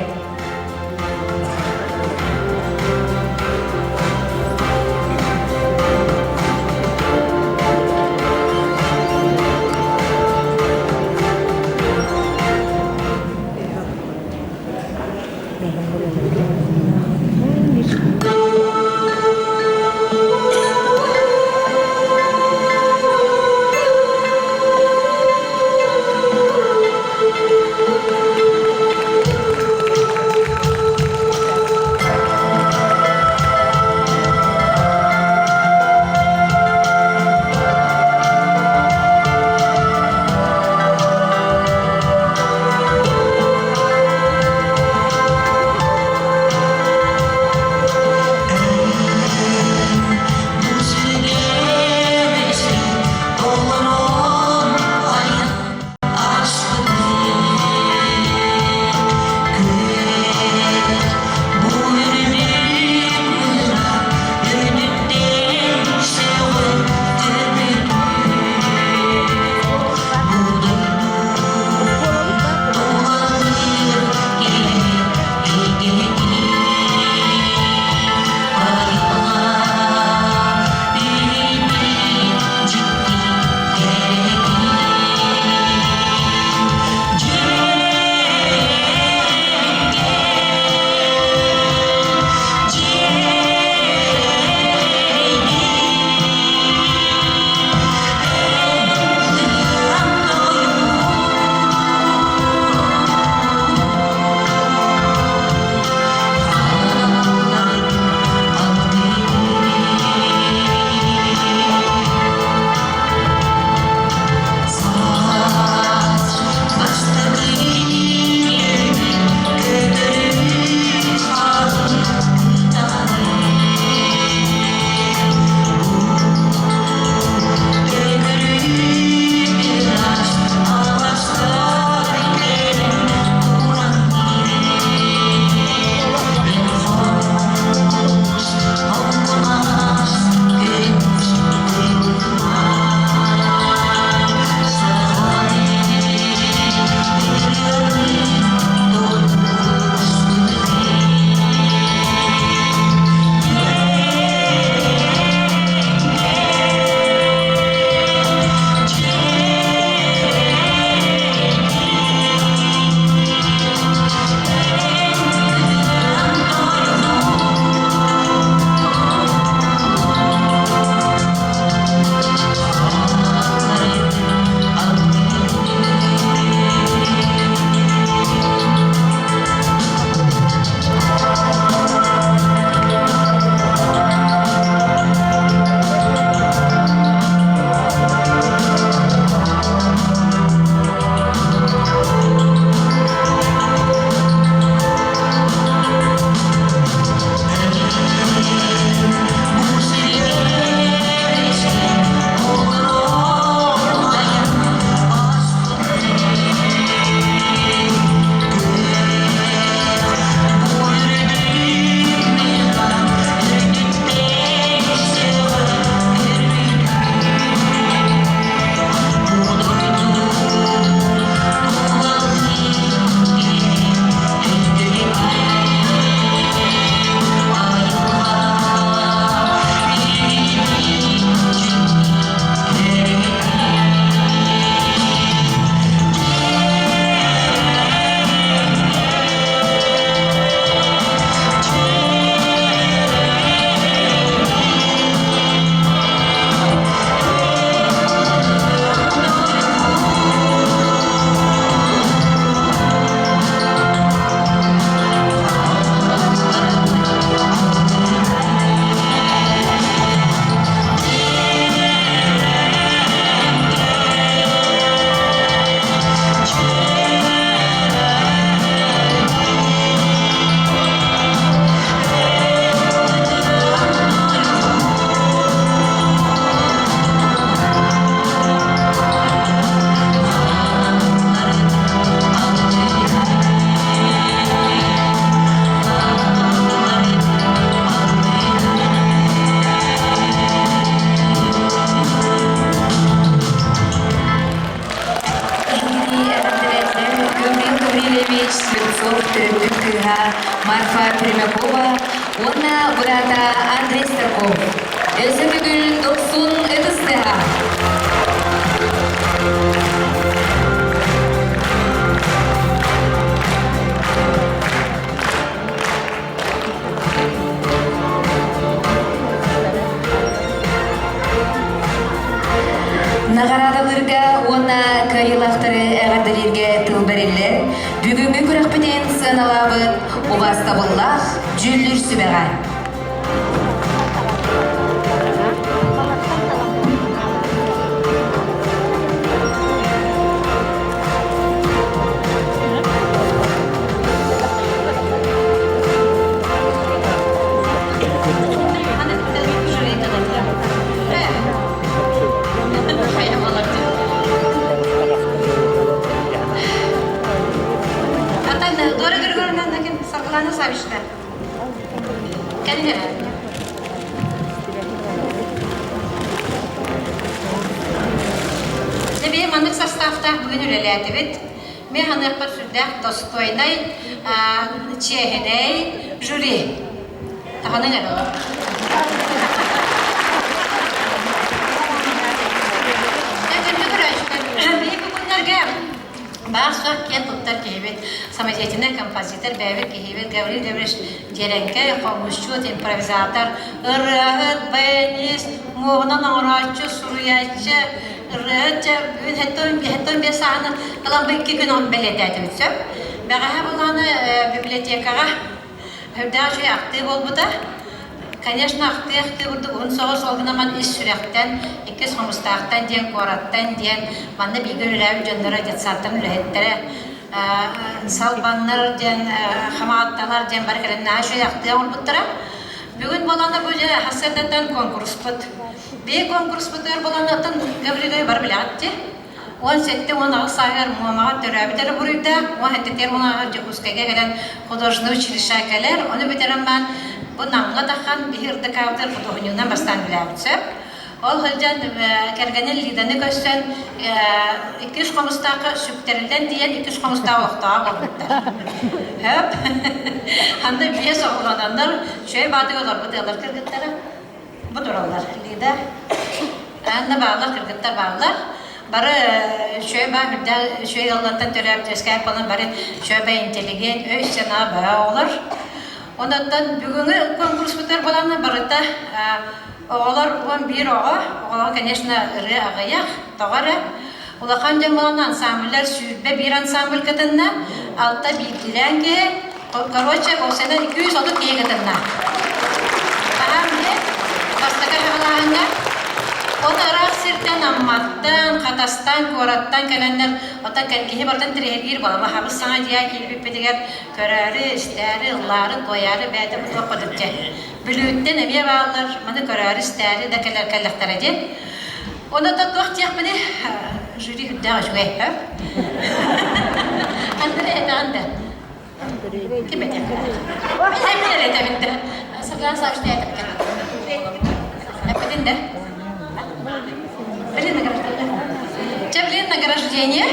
Марфа Пермякова уонна быраата Андрей Старков. Өссө төгүл дохсун ытыс тыаһа. Наҕараадалыырга уонна кыайыылаахтары эҕэрдэлииргэ тыл бэриллэр. Бүгүҥҥү күрэхпитин сыаналаабыт убаастабыллаах дьүүллүүр сүбэҕэ. Саргылана Савична. Кэлин Дьэ, маннык составтаах бүгүн үлэлээтибит. Мен ханыахпар сүрдээх достойнай, чиэһинэй жюри. Таһаныҥ эрэ. Биһиги күннэргэ баар-суох киэн туттар киһибит, самодеятельный композитор бэйэбит киһибит Гаврил Гаврилович Дьэрэҥкэй, хомусчут, импровизатор, ырыаһыт, баянист, муоһунан оҥорооччу, суруйааччы, ырыаһыт дьэ бүгүн 75 сааһынан ылан бу икки күн бэлиэтээтибит сөп. Бэҕэһээ булааны библиотекаҕа Үрдээх үчүгэй ахтыы буолбута. Конечно, ахтыы-ахтыы курдук уһун соҕус ол гынан баран ис сүрэхтэн, иккис Хомустаахтан диэн, куораттан диэн, манна бииргэ үлэлээбит дьонноро детсадтан үлэһиттэрэ Салбаннар диэн, Хамаҕатталар диэн бары кэлэн наһаа үчүгэй ахтыы оҥорбуттара. Бүгүн буолана бу дьэ сарсыардаттан куонкуруспут. Биир куонкуруспутугар буоланаттан Гавриловы бары билэҕит дии. 17-18 сааһыгар Муомаҕа төрөөбүт эрэ буруйдаах, 17 уон Дьокуускайга кэлэн художественнай училище кэлэр, ону бүтэрэн баран бу Намҥа тахан биһи ырдыкаабытыгар худуоһунньугунан бастаан үлээбит сөп. Ол сылдьан кэргэнин Лиданы көрсөн иккис хомустаахха сүктэриллэн тиийэн иккис хомустаах олохтооҕо буолбуттар. Хөп. Ханна биэс оҕолононнор үчүгэй баатыга олорбут ыаллар кыргыттара. Бу тураллар. Лида, Анна бааллар, кыргыттар бааллар. Бары үчүгэй баа үрдээх үчүгэй ыаллартан төрөөбүт үөскээн буолан бары үчүгэй интеллигент, өй-санаа баа оҕолор. Онон бүгүҥҥү конкурспутугар буолан барыта оҕолор 11 оҕо, оҕолор, конечно, ырыа аҕыйах, тоҕо эрэ. Улахан дьон буолан ансамбльлар 21 ансамбль кытынна, алта биирдиилээн киһи, Короче, уопсайынан 230 киһи кытынна. Аһаан бастакы хаҕылааһыҥҥа он ыраах сиртэн Амматтан, Хатастан, куораттан кэлэннэр оттон киһи барытын тириһиргиир буолама хабыс саҥа дьиэ киирбиппитигэр көрөөрү, истээри, ыллаары, туойаары бэйэтэ бутуох курдук дьэ. Бүлүүттэн эмиэ бааллар, маны көрөөрү, истээри да кэлэр кэллэхтэрэ диэн. Онон туох диэхпиний, жюри үрдээх үчүгэй, Андрей этэҕин да? Ким этэ? Мин эрэ этэбин да. Саргылаан Саввична этэппитин. Эппитин да? Блин, награждение. Чэ, блин, награждение.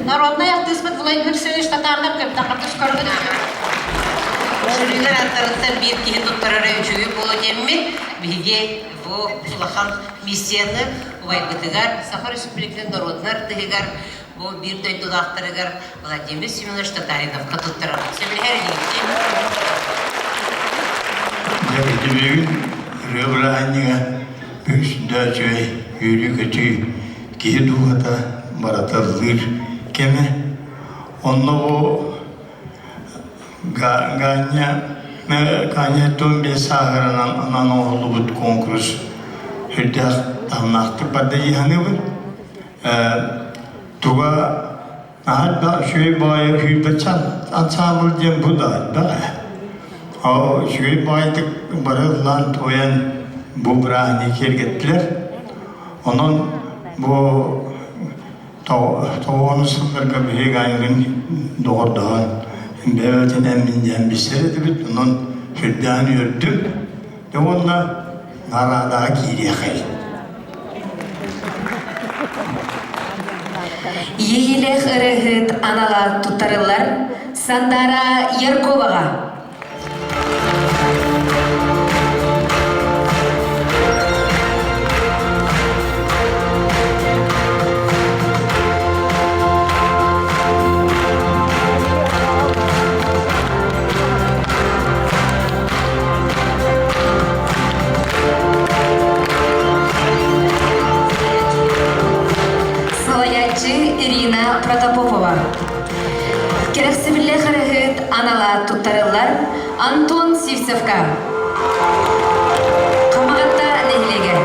Народнай артыыспыт Владимир Васильевич Татарнов көмтөхөтүс көргүт. Жюрилер аттарыттан биир киһи туттарара үчүгэй буолуо диэммит, биһиги бу улахан миссияны убайбытыгар Саха Республикатын норуотун артыыһыгар бу биир дойдулаахтарыгар Владимир Семенович Татариновка туттарабыт. Сөбүлэһэр инигит? Дьэ, ити бүгүн ырыа бырааһынньыга үс да үчүгэй үөрүү-көтүү киһи дууһата барыта ыллыыр кэмэ. Онно бу Ганя Ганя 15 сааһыранан анан оҥоһуллубут конкурс үрдээх таһымнаахтык барда дии саныыбын. Туга наһаа да үчүгэй баҕайы күүрбэччэ ансаамбыл диэн бу да элбэх ээ. Ол үчүгэй баҕайытык бары ыллаан туойан бу бырааһынньыгы киэргэттилэр. Онон бу тоҕуону сылларга биһиги Ганяны доҕордоһон бэйэбитин эммин диэн билсэр этибит. Онон сүрдээн үөрдүм. Дьэ уонна наҕараадаҕа киириэхэй. Иэйиилээх ырыаһыт анала туттарыллар Сандара Ярковаҕа. Салайааччы Ирина Протопопова. Кэрэхсэбиллээх ырыһыт анала туттарыллар Антон Сивцевка. Хамаҕатта нэһилиэгэ.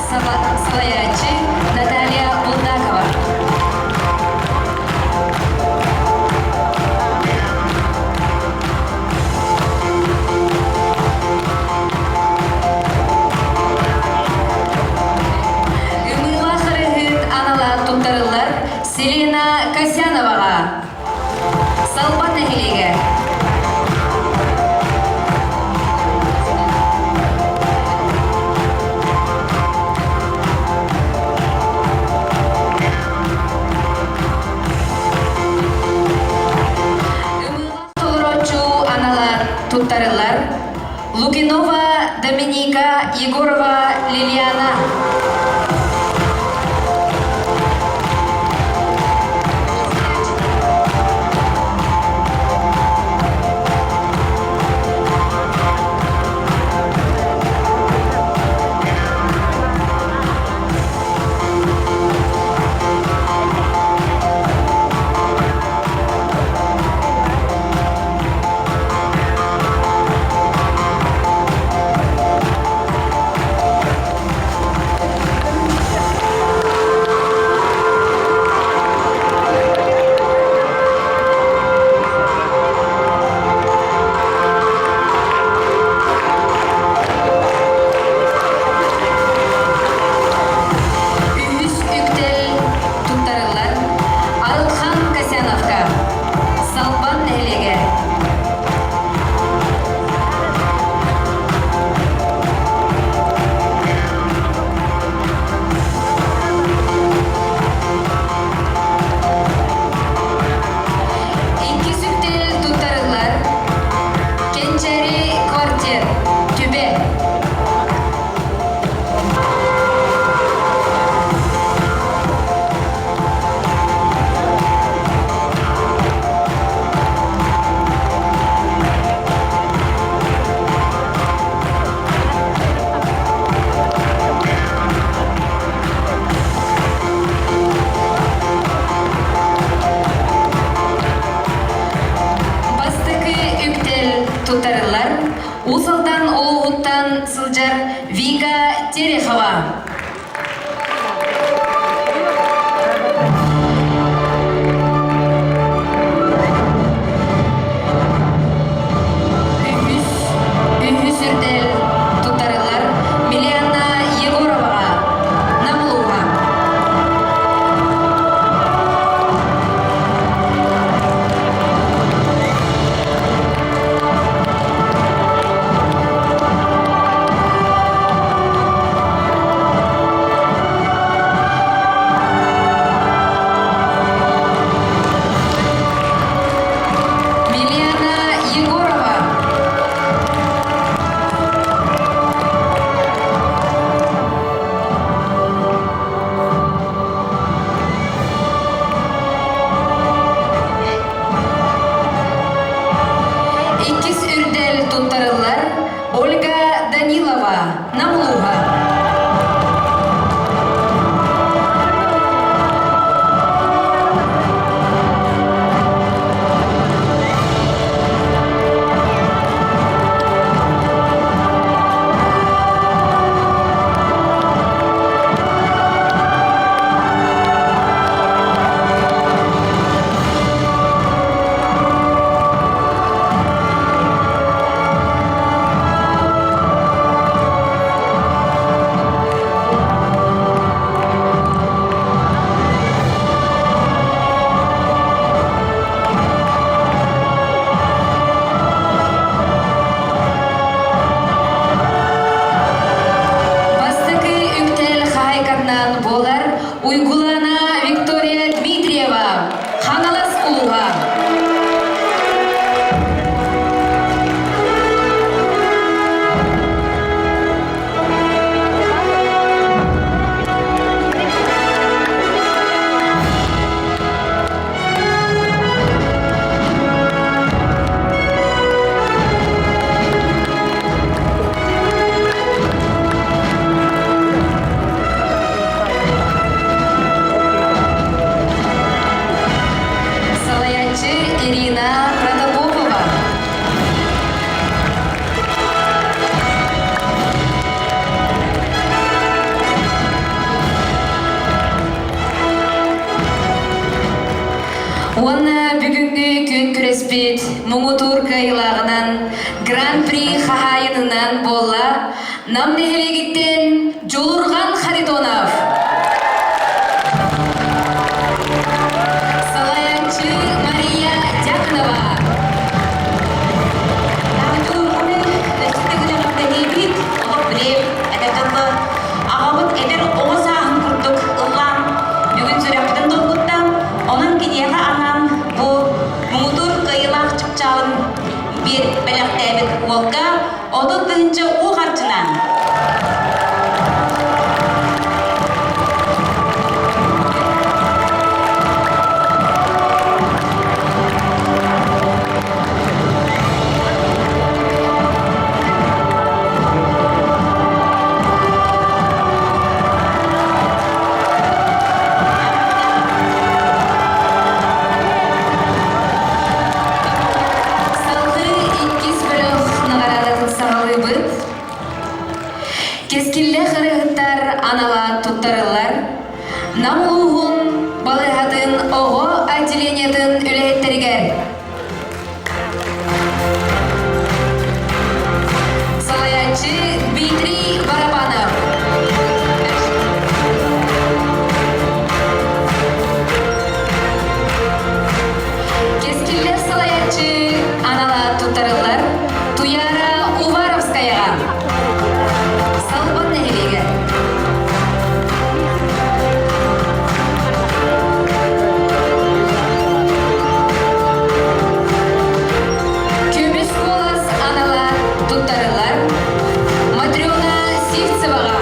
Салайааччы Наталья Булдакова. Ымыылаах ырыһыт анала туттарыллар Селена Касьяноваҕа. Салбан нэһилиэгэ. Ымыылаах толорооччу анала туттарыллар Лукинова Доминика Егорова Лилиана. Үһүс үктэл туттарыллар Арылхан Касьяновка, Салбан нэһилиэгэ. Иккис үктэл туттарыллар Кэнчээри квартет, Түбэ. Бастакы үктэл туттарыллар Уус Алдан улууһуттан сылдьар Вика Терехова. Үһүс, үһүс үрдэл туттарылар Милена Егороваҕа, Нам улууһа. Милена Егорова. Иккис үрдэл туттарыллар Ольга Данилова, Нам улууһа. муҥутуур кыайыылааҕынан Гран-при хаһаайынынан буолла Нам нэһилиэгиттэн Дьулурҕан Харитонов. Салайааччы Мария Дьяконова. Аҕабыт эдэр оҕо сааһын курдук ыллаан бүгүн сүрэхпитин долгутта. Онон киниэхэ анаан бу муҥутуур кыайыылаах чыпчаалын биэр бэлэхтээбит уолга 30 000 уу харчынан Салгыы иккис бөлөх наҕараадатын саҕалыыбыт. Кэскиллээх ырыаһыттар анала туттарыллар. Нам улууһун балыыһатын оҕо отделениетын үлэһиттэригэр Салайааччы Дмитрий Барабанов. Кэскиллэр салайааччы анала туттарыллар Туяра Уваровскаяҕа. Салбан нэһилиэгэ. Көмүс куолас анала туттарыллар Матрена Сивцеваҕа.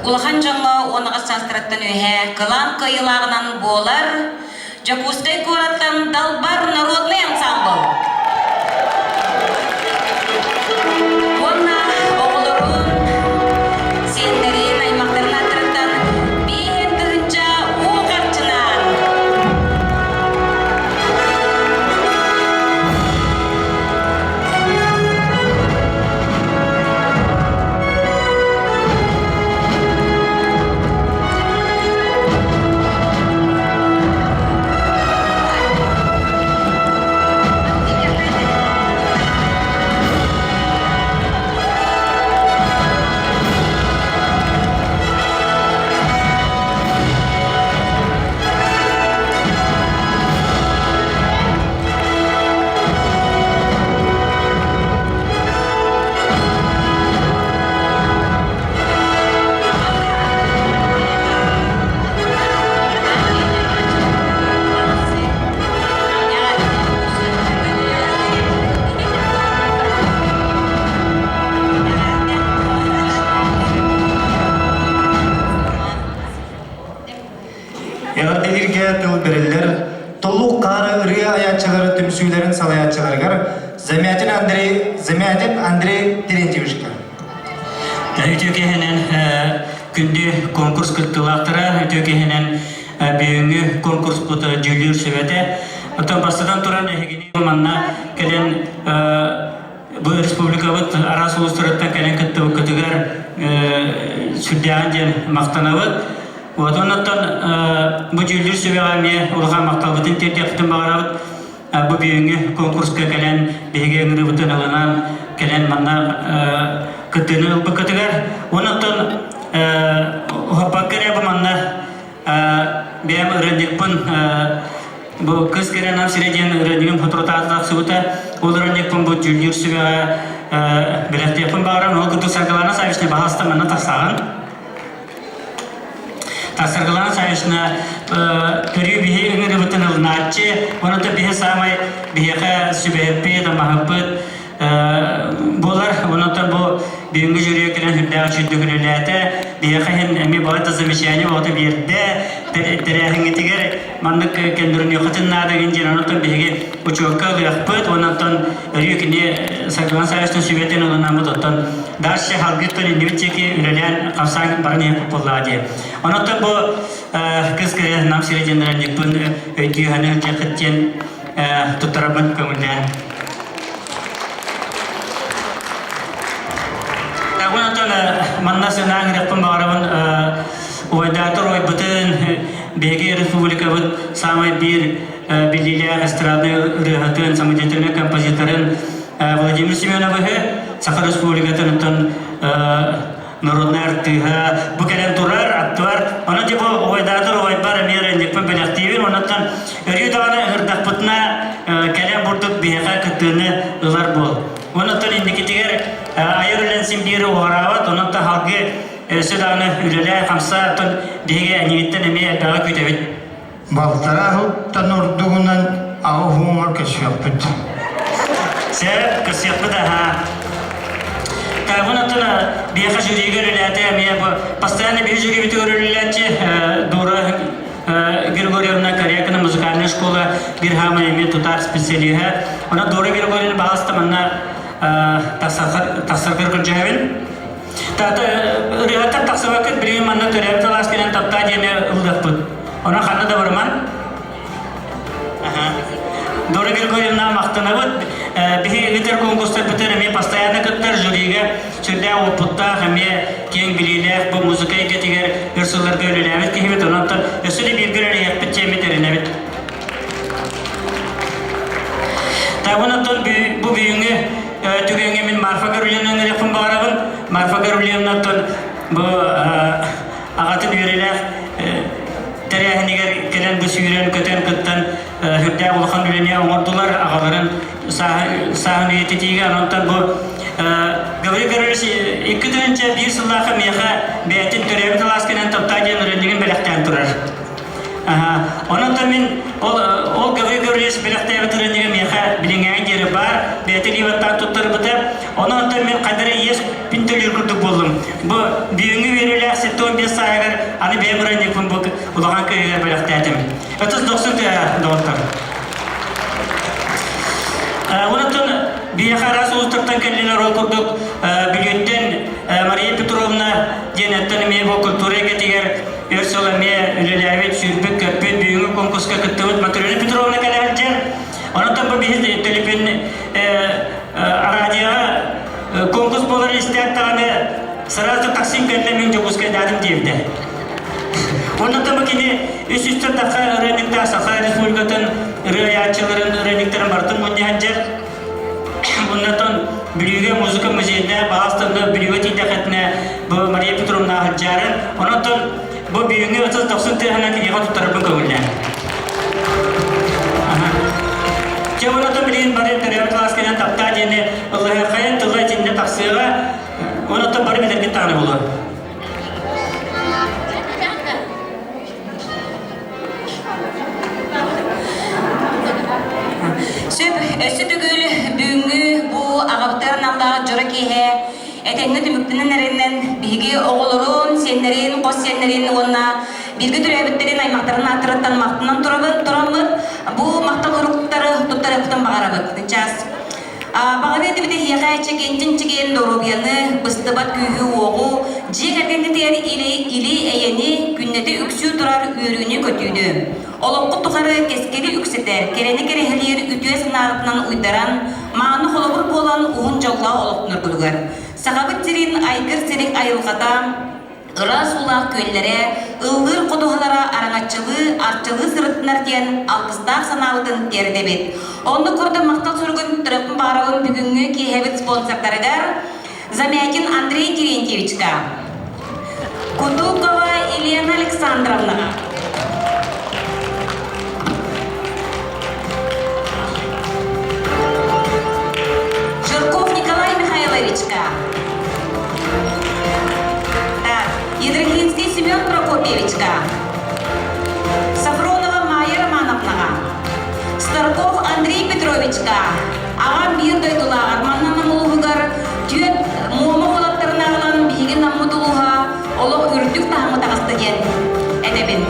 Улахан дьоҥҥо 18 саастарыттан үөһэ кылаан кыайыылааҕынан буолар Дьокуускай куораттан Далбар народный ансамбл. Уонна оҕолорун, сиэннэрин, аймахтарын ааттарыттан 5000 уу харчынан Эҕэрдэлииргэ тыл бэриллэр Толук хаары ырыа айааччылары түмсүүлэрин салайааччыларыгар Замятин Андрей Замятин Андрей Терентьевичка. Үтүө киһинэн күндү конкурс кыттыылаахтара, үтүө киһинэн бүгүҥҥү конкурспут дьүүллүүр сүбэтэ. Оттон бастатан туран эһигини манна кэлэн бу республикабыт араас улуустарыттан кэлэн кыттыбыккытыгар сүрдээҕин диэн махтанабыт. Вот оннуттан бу дьүүллүүр сүбэҕэ эмиэ улахан махталбытын тиэрдиэхпитин баҕарабыт. Бу бүгүҥҥү конкурска кэлэн биһиги ыҥырыыбытын ылынан кэлэн манна кыттыыны ылбыккытыгар. Оннуттан уһаппакка эрэ бу манна бэйэм ырыанньыкпын бу кыс кэрэ нам сирэ диэн ырыанньыгым соторутааҕыта тахсыбыта. Ол ырыанньыкпын бу дьүүллүүр сүбэҕэ бэлэхтиэхпин баҕаран, ол курдук Саргылана Саввична баһаалыста манна тахсаҕын. Саргылана Саввична көрүү биһи ыҥырыбытын ылынааччы, онон биһи саамай биһиэхэ сүбэһиппит, амаһыппыт буолар. Онон бу бүгүҥҥү жюри кэлэн сүрдээх үчүгдүк үлэлээтэ. Биһиэхэ иһин эмиэ баҕата замечание баҕата биэрдэ. Тэрээһиҥҥитигэр маннык көннөрүнүөххүтүн наада гин диэн онон биһиги учуокка ылыахпыт. Онон өрүү кини Саргылана Саввична сүбэтин ылынаммыт оттон дальше халгыттан иннибит диэки үлэлээн хамсаан баран иһэн буоллаа диye. Онон бу кыс кэрэ нам сирэ диэн ранньыкпын өйдүү ханы ылдьахыт диэн туттарабын көҥүллээн. Онтон манна сынаан ырэппин баҕарабын убайдаатар убайбытын биһиги республикабыт самай биир биллиилээх эстрадный ырыаһытын, самодеятельнай композиторын Владимир Семеновиһы Саха Республикатын оттон народнай артыыһа бу кэлэн турар, аттыбар. Онон типа убайдаатар убайбар эмиэ ырыанньыкпын бэлэхтиибин. Оннуттан өрүү даҕаны ыҥырдахпытына кэлэн бурдук биһиэхэ кыттыыны ылар буол. Оннуттан инникитигэр айар үлэн син биир уҕараабат, онон та халгы өссө даҕаны үлэлээ, хамсаа, оттон биһиги эйигиттэн эмиэ элбэҕи күүтэбит. Балтараа сылтан ордугунан аҕа уһуҥар көрсүөхпүт. Сөп, көрсүөхпүт аһаа. Тайгун оттон биһиэхэ жюрига үлэлээтэ эмиэ бу постоянно биһи жюрибитигэр үлэлээччи Дора Григорьевна Корякина музыкальная школа биир хаамай эмиэ тутаах специалиһа. Онон Дора Григорьевна баҕаста манна тахсаргар көрдьөһөбүн. Тата ырыаттан тахсыбаккыт билигин манна төрөөбүт алаас кэлэн таптаа диэни ыллыахпыт. Онон ханна да барыман. Дора Григорьевна махтанабыт. Биһи ыытар конкурстарбытын эмиэ постоянно кыттар жюрига сүрдээх уопуттаах, эмиэ киэҥ билиилээх бу музыка эйгэтигэр өр сылларга үлэлээбит киһибит. Онон өссө да бииргэ үлэлэһиэхпит диэммит эрэнэбит. Табын оттон бу бүгүҥҥү түгэҥҥэ мин Марфа Гаврильевна ыҥырыахпын баҕарабын. Марфа Гаврильевна оттон бу аҕатын үөрэлээх тэрээһинигэр кэлэн бу сүүрэн-көтөн кыттан сүрдээх улахан үлэни оҥордулар аҕаларын сааһын үйэтитиигэ. Онтон бу Гаврил Гаврильевич 2001 сыллаахха миэхэ бэйэтин төрөөбүт алааскынан таптаа диэн ырыанньыгын бэлэхтээн турар. Онон мин ол ол Гаврил Гаврильевич бэлэхтээбит ырыанньыга миэхэ билиҥҥээҥ диэри баар, бэйэтэ либаттаан туттарбыта. Онон мин хайдара иэс пин төлүүр курдук буоллум. Бу бүгүҥҥү үөрүүлээх 75. Аны бэйэм ырыанньыкпын бу улахан кыыһыгар бэлэхтээтим. Ытыс дохсун тыаһа, доҕоттор. Онтон биһиэхэ араас улуустартан кэллилэр ол курдук Бүлүүттэн Мария Петровна диэн эттэн эмиэ бу культура эйгэтигэр өр сыл эмиэ үлэлээбит, сүүрбүт-көппүт, бүгүҥҥү конкурска кыттыбыт Матрена Петровна кэлэ сылдьар. Онтон бу биһи төлөпүөн радиоҕа конкурс буолар истээт даҕаны сразу таксим кэллэ мин Дьокуускайдаатым диэбитэ. Оннуттан бу кини үс үстэн тахха ырыанньыктаах Саха Республикатын ырыайааччыларын ырыанньыктарын барытын мунньаһан дьэр. Оннотон Бүлүүгэ музыка музейда баҕастан Бүлүүгэ тиийдэхэтинэ бу Мария Петровна сылдьарын. Ононтон бу бүгүҥҥү ытыс дохсун тыаһынан киниэхэ туттарарбын көҥүллээн. Дьэ онотон билигин бары төрөөбүт кылаас кэлэн таптаа диэни ыллаһыаххайын тыла итиннэ тахсыаҕа. Онотон бары билэргит даҕаны буолуо. Сөп, өссө төгүл бүгүҥҥү бу аҕабытыгар аналлаах дьоро киэһэ этэҥҥэ түмүктэнэн эрэнэн биһиги оҕолорун, сиэннэрин, хос сиэннэрин уонна бииргэ төрөөбүттэрин аймахтарын ааттарыттан махтанан турабыт, тураммыт бу махтал уруктары туттарыахпытын баҕарабыт. Чаас Баҕарыа этибит эһиэхэ чэгиэнтэн-чэгиэн доруобуйаны, быстыбат күүһү-уоҕу, дьиэ кэргэҥҥитигэр или-эйэни, күннэтэ үксүү турар үөрүүнү-көтүүнү. Олоххут тухары кэскили үксэтэр, кэрэни кэрэһэлиир үтүө санааҕытынан уйдаран, мааны холобур буолан уһун дьоллоох олохтоноргутугар. Сахабыт сирин айгыр сирик айылҕата, ыраас уулаах күөллэрэ, ыллыыр ходуһалара араҥаччылыы, арчылыы сырыттынар диэн алгыстаах санаабытын тиэрдэбит. Оннук курдук махтал суругун туттарыахпын баҕарабын бүгүҥҥү киэһэбит спонсордарыгар Замятин Андрей Терентьевичка, Кутукова Елена Александровнаҕа, Жирков Николай Михайловичка, Так, Едрохинский Семен Прокопьевичка, Сафронова Майя Романовнаҕа, Старков Андрей Петровичка, аҕам биир дойдулааҕар манна Нам улууһугар түөрт Муома уолаттарын аҕалан биһиги Наммыт улууһа олох үрдүк таһымы таҕыста диэн этэбин.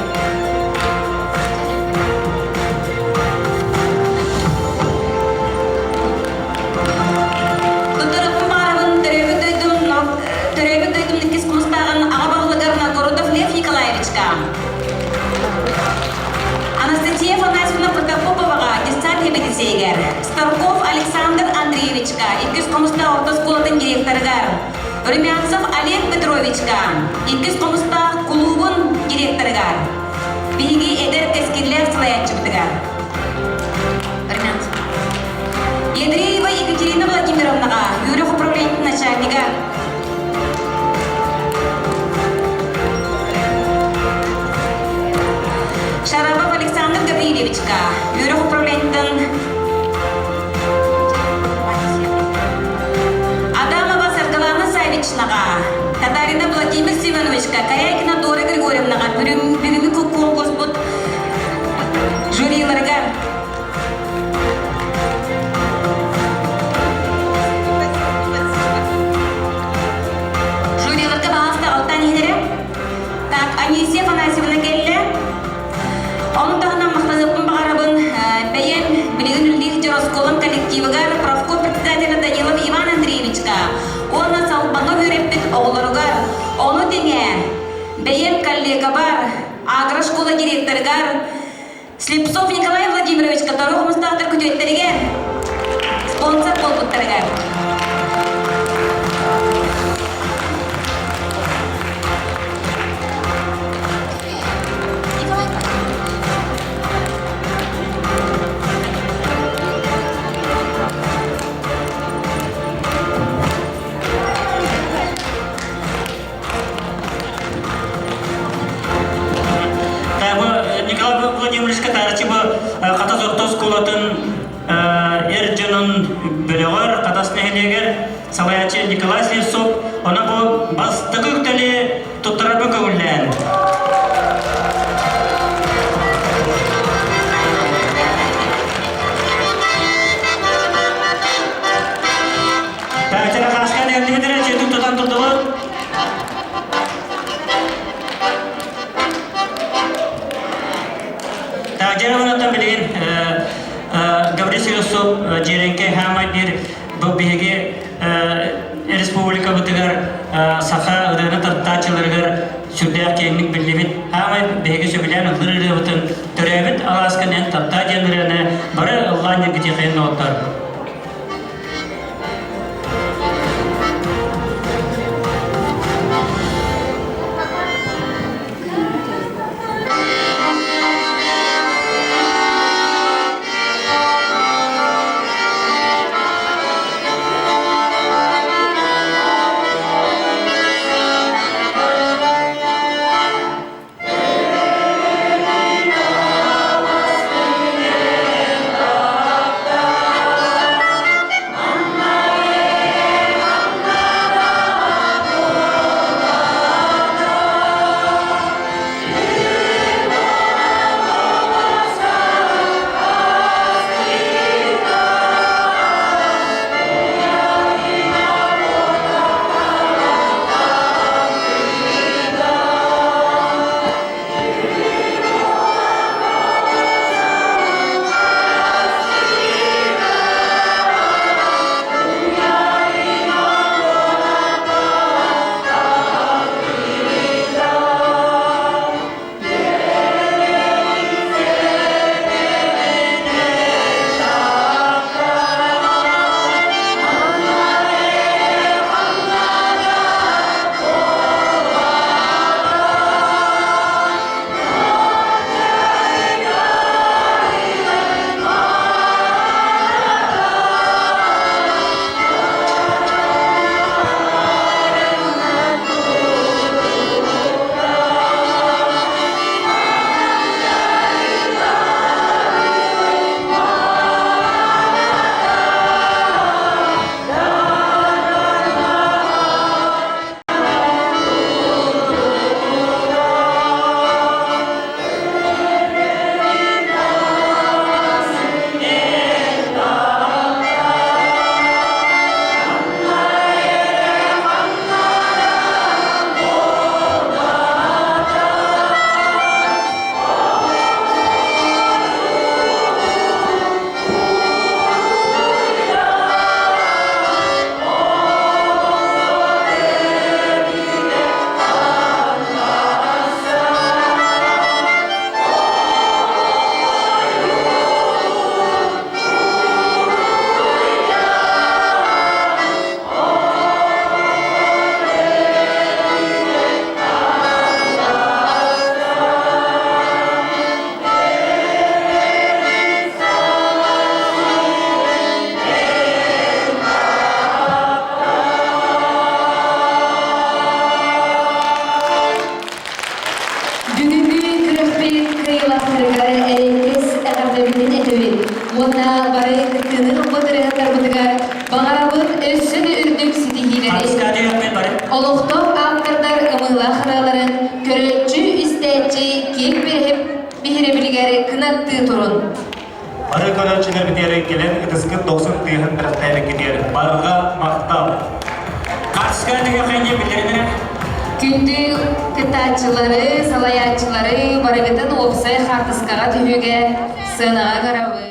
Туттарыппын баҕарабын төрөөбүт дойдум төрөөбүт дойдум иккис хомустааҕын аҕа баһылыгар Новгородов Лев Николаевичка, Анастасия Афанасьевна Протопоповаҕа десант лиссиэйигэр, Старков Александр Андреевичка иккис хомустаах орто оскуолатын директорыгар, Румянцев Олег Петровичка иккис хомустаах кулуубун директорыгар, биһиги эдэр кэскиллээх салайааччыбытыгар. Румянцев. Ядреева Екатерина Владимировнаҕа үөрэх управлениетын начальнига. Шарапов Александр Гаврильевичка үөрэх управлениетын Адамова Саргылана Савичнаҕа, Татарина Владимир Семеновичка, Корякина Дора Григорьевнаҕа бүгүҥҥү конкурспут жюриларыгар Жюриларга баҕаста алтан иһинэрэ. Так, Анисия Афанасьевна кэллэ. Ону таһынан махтаныахпын баҕарабын бэйэм билигин үлэлиир дьоро оскуолам коллективыгар профком председателя Данилов Иван Андреевичка уонна Салбаҥа үөрэппит оҕолоругар, ону тэҥэ бэйэм коллегабар, агрошкола директорыгар Слепцов Николай Владимировичка торук хомустаахтар күтүөттэригэр, спонсор буолбуттарыгар. Бу Николай Владимирович Катарчи бу Хатас орто оскуолатын эр дьонун бөлөҕөр Хатас нэһилиэгэр салайааччы Николай Слепцов ону бу бастакы үктэли туттарарбын көҥүллээн. Таачара хаска тутан турдубут. Слепцов Дьиэрэҥкэй хаамай биир бу биһиги республикабытыгар саха ырыаны тартааччыларыгар сүрдээх киэҥник биллибит хаамай биһиги сөбүлээн ыллыр ырыабытын төрөөбүт алааскын эн таптаа диэн ырыаны бары ыллаан ньиргитиэхэйин доҕоттор. Бүгүҥҥү күрэхпит кыайыылаахтарыгар эрэйдэс эҕэрдэбитин этэбит уонна бары кыттыыны ылбыт ырыаһыттарбытыгар баҕарабыт өссө да үрдүк ситиһиилэри, олохтоох ааптардар ымыылаах ырыаларын көрөөччү, истээччи киэҥ биһирэбилигэр кынаттыы турун! Бары көрөөччүлэрбитигэр кэлэн ытыскыт дохсун тыаһын бэлэхтээбиккитигэр барҕа махтал! Хаска түһүөххэ биллэринэрэ? Күндү кыттааччылары, салайааччылары барыгытын уопсай хаартыскаҕа түһүүгэ сыанаҕа ыҥырабыт.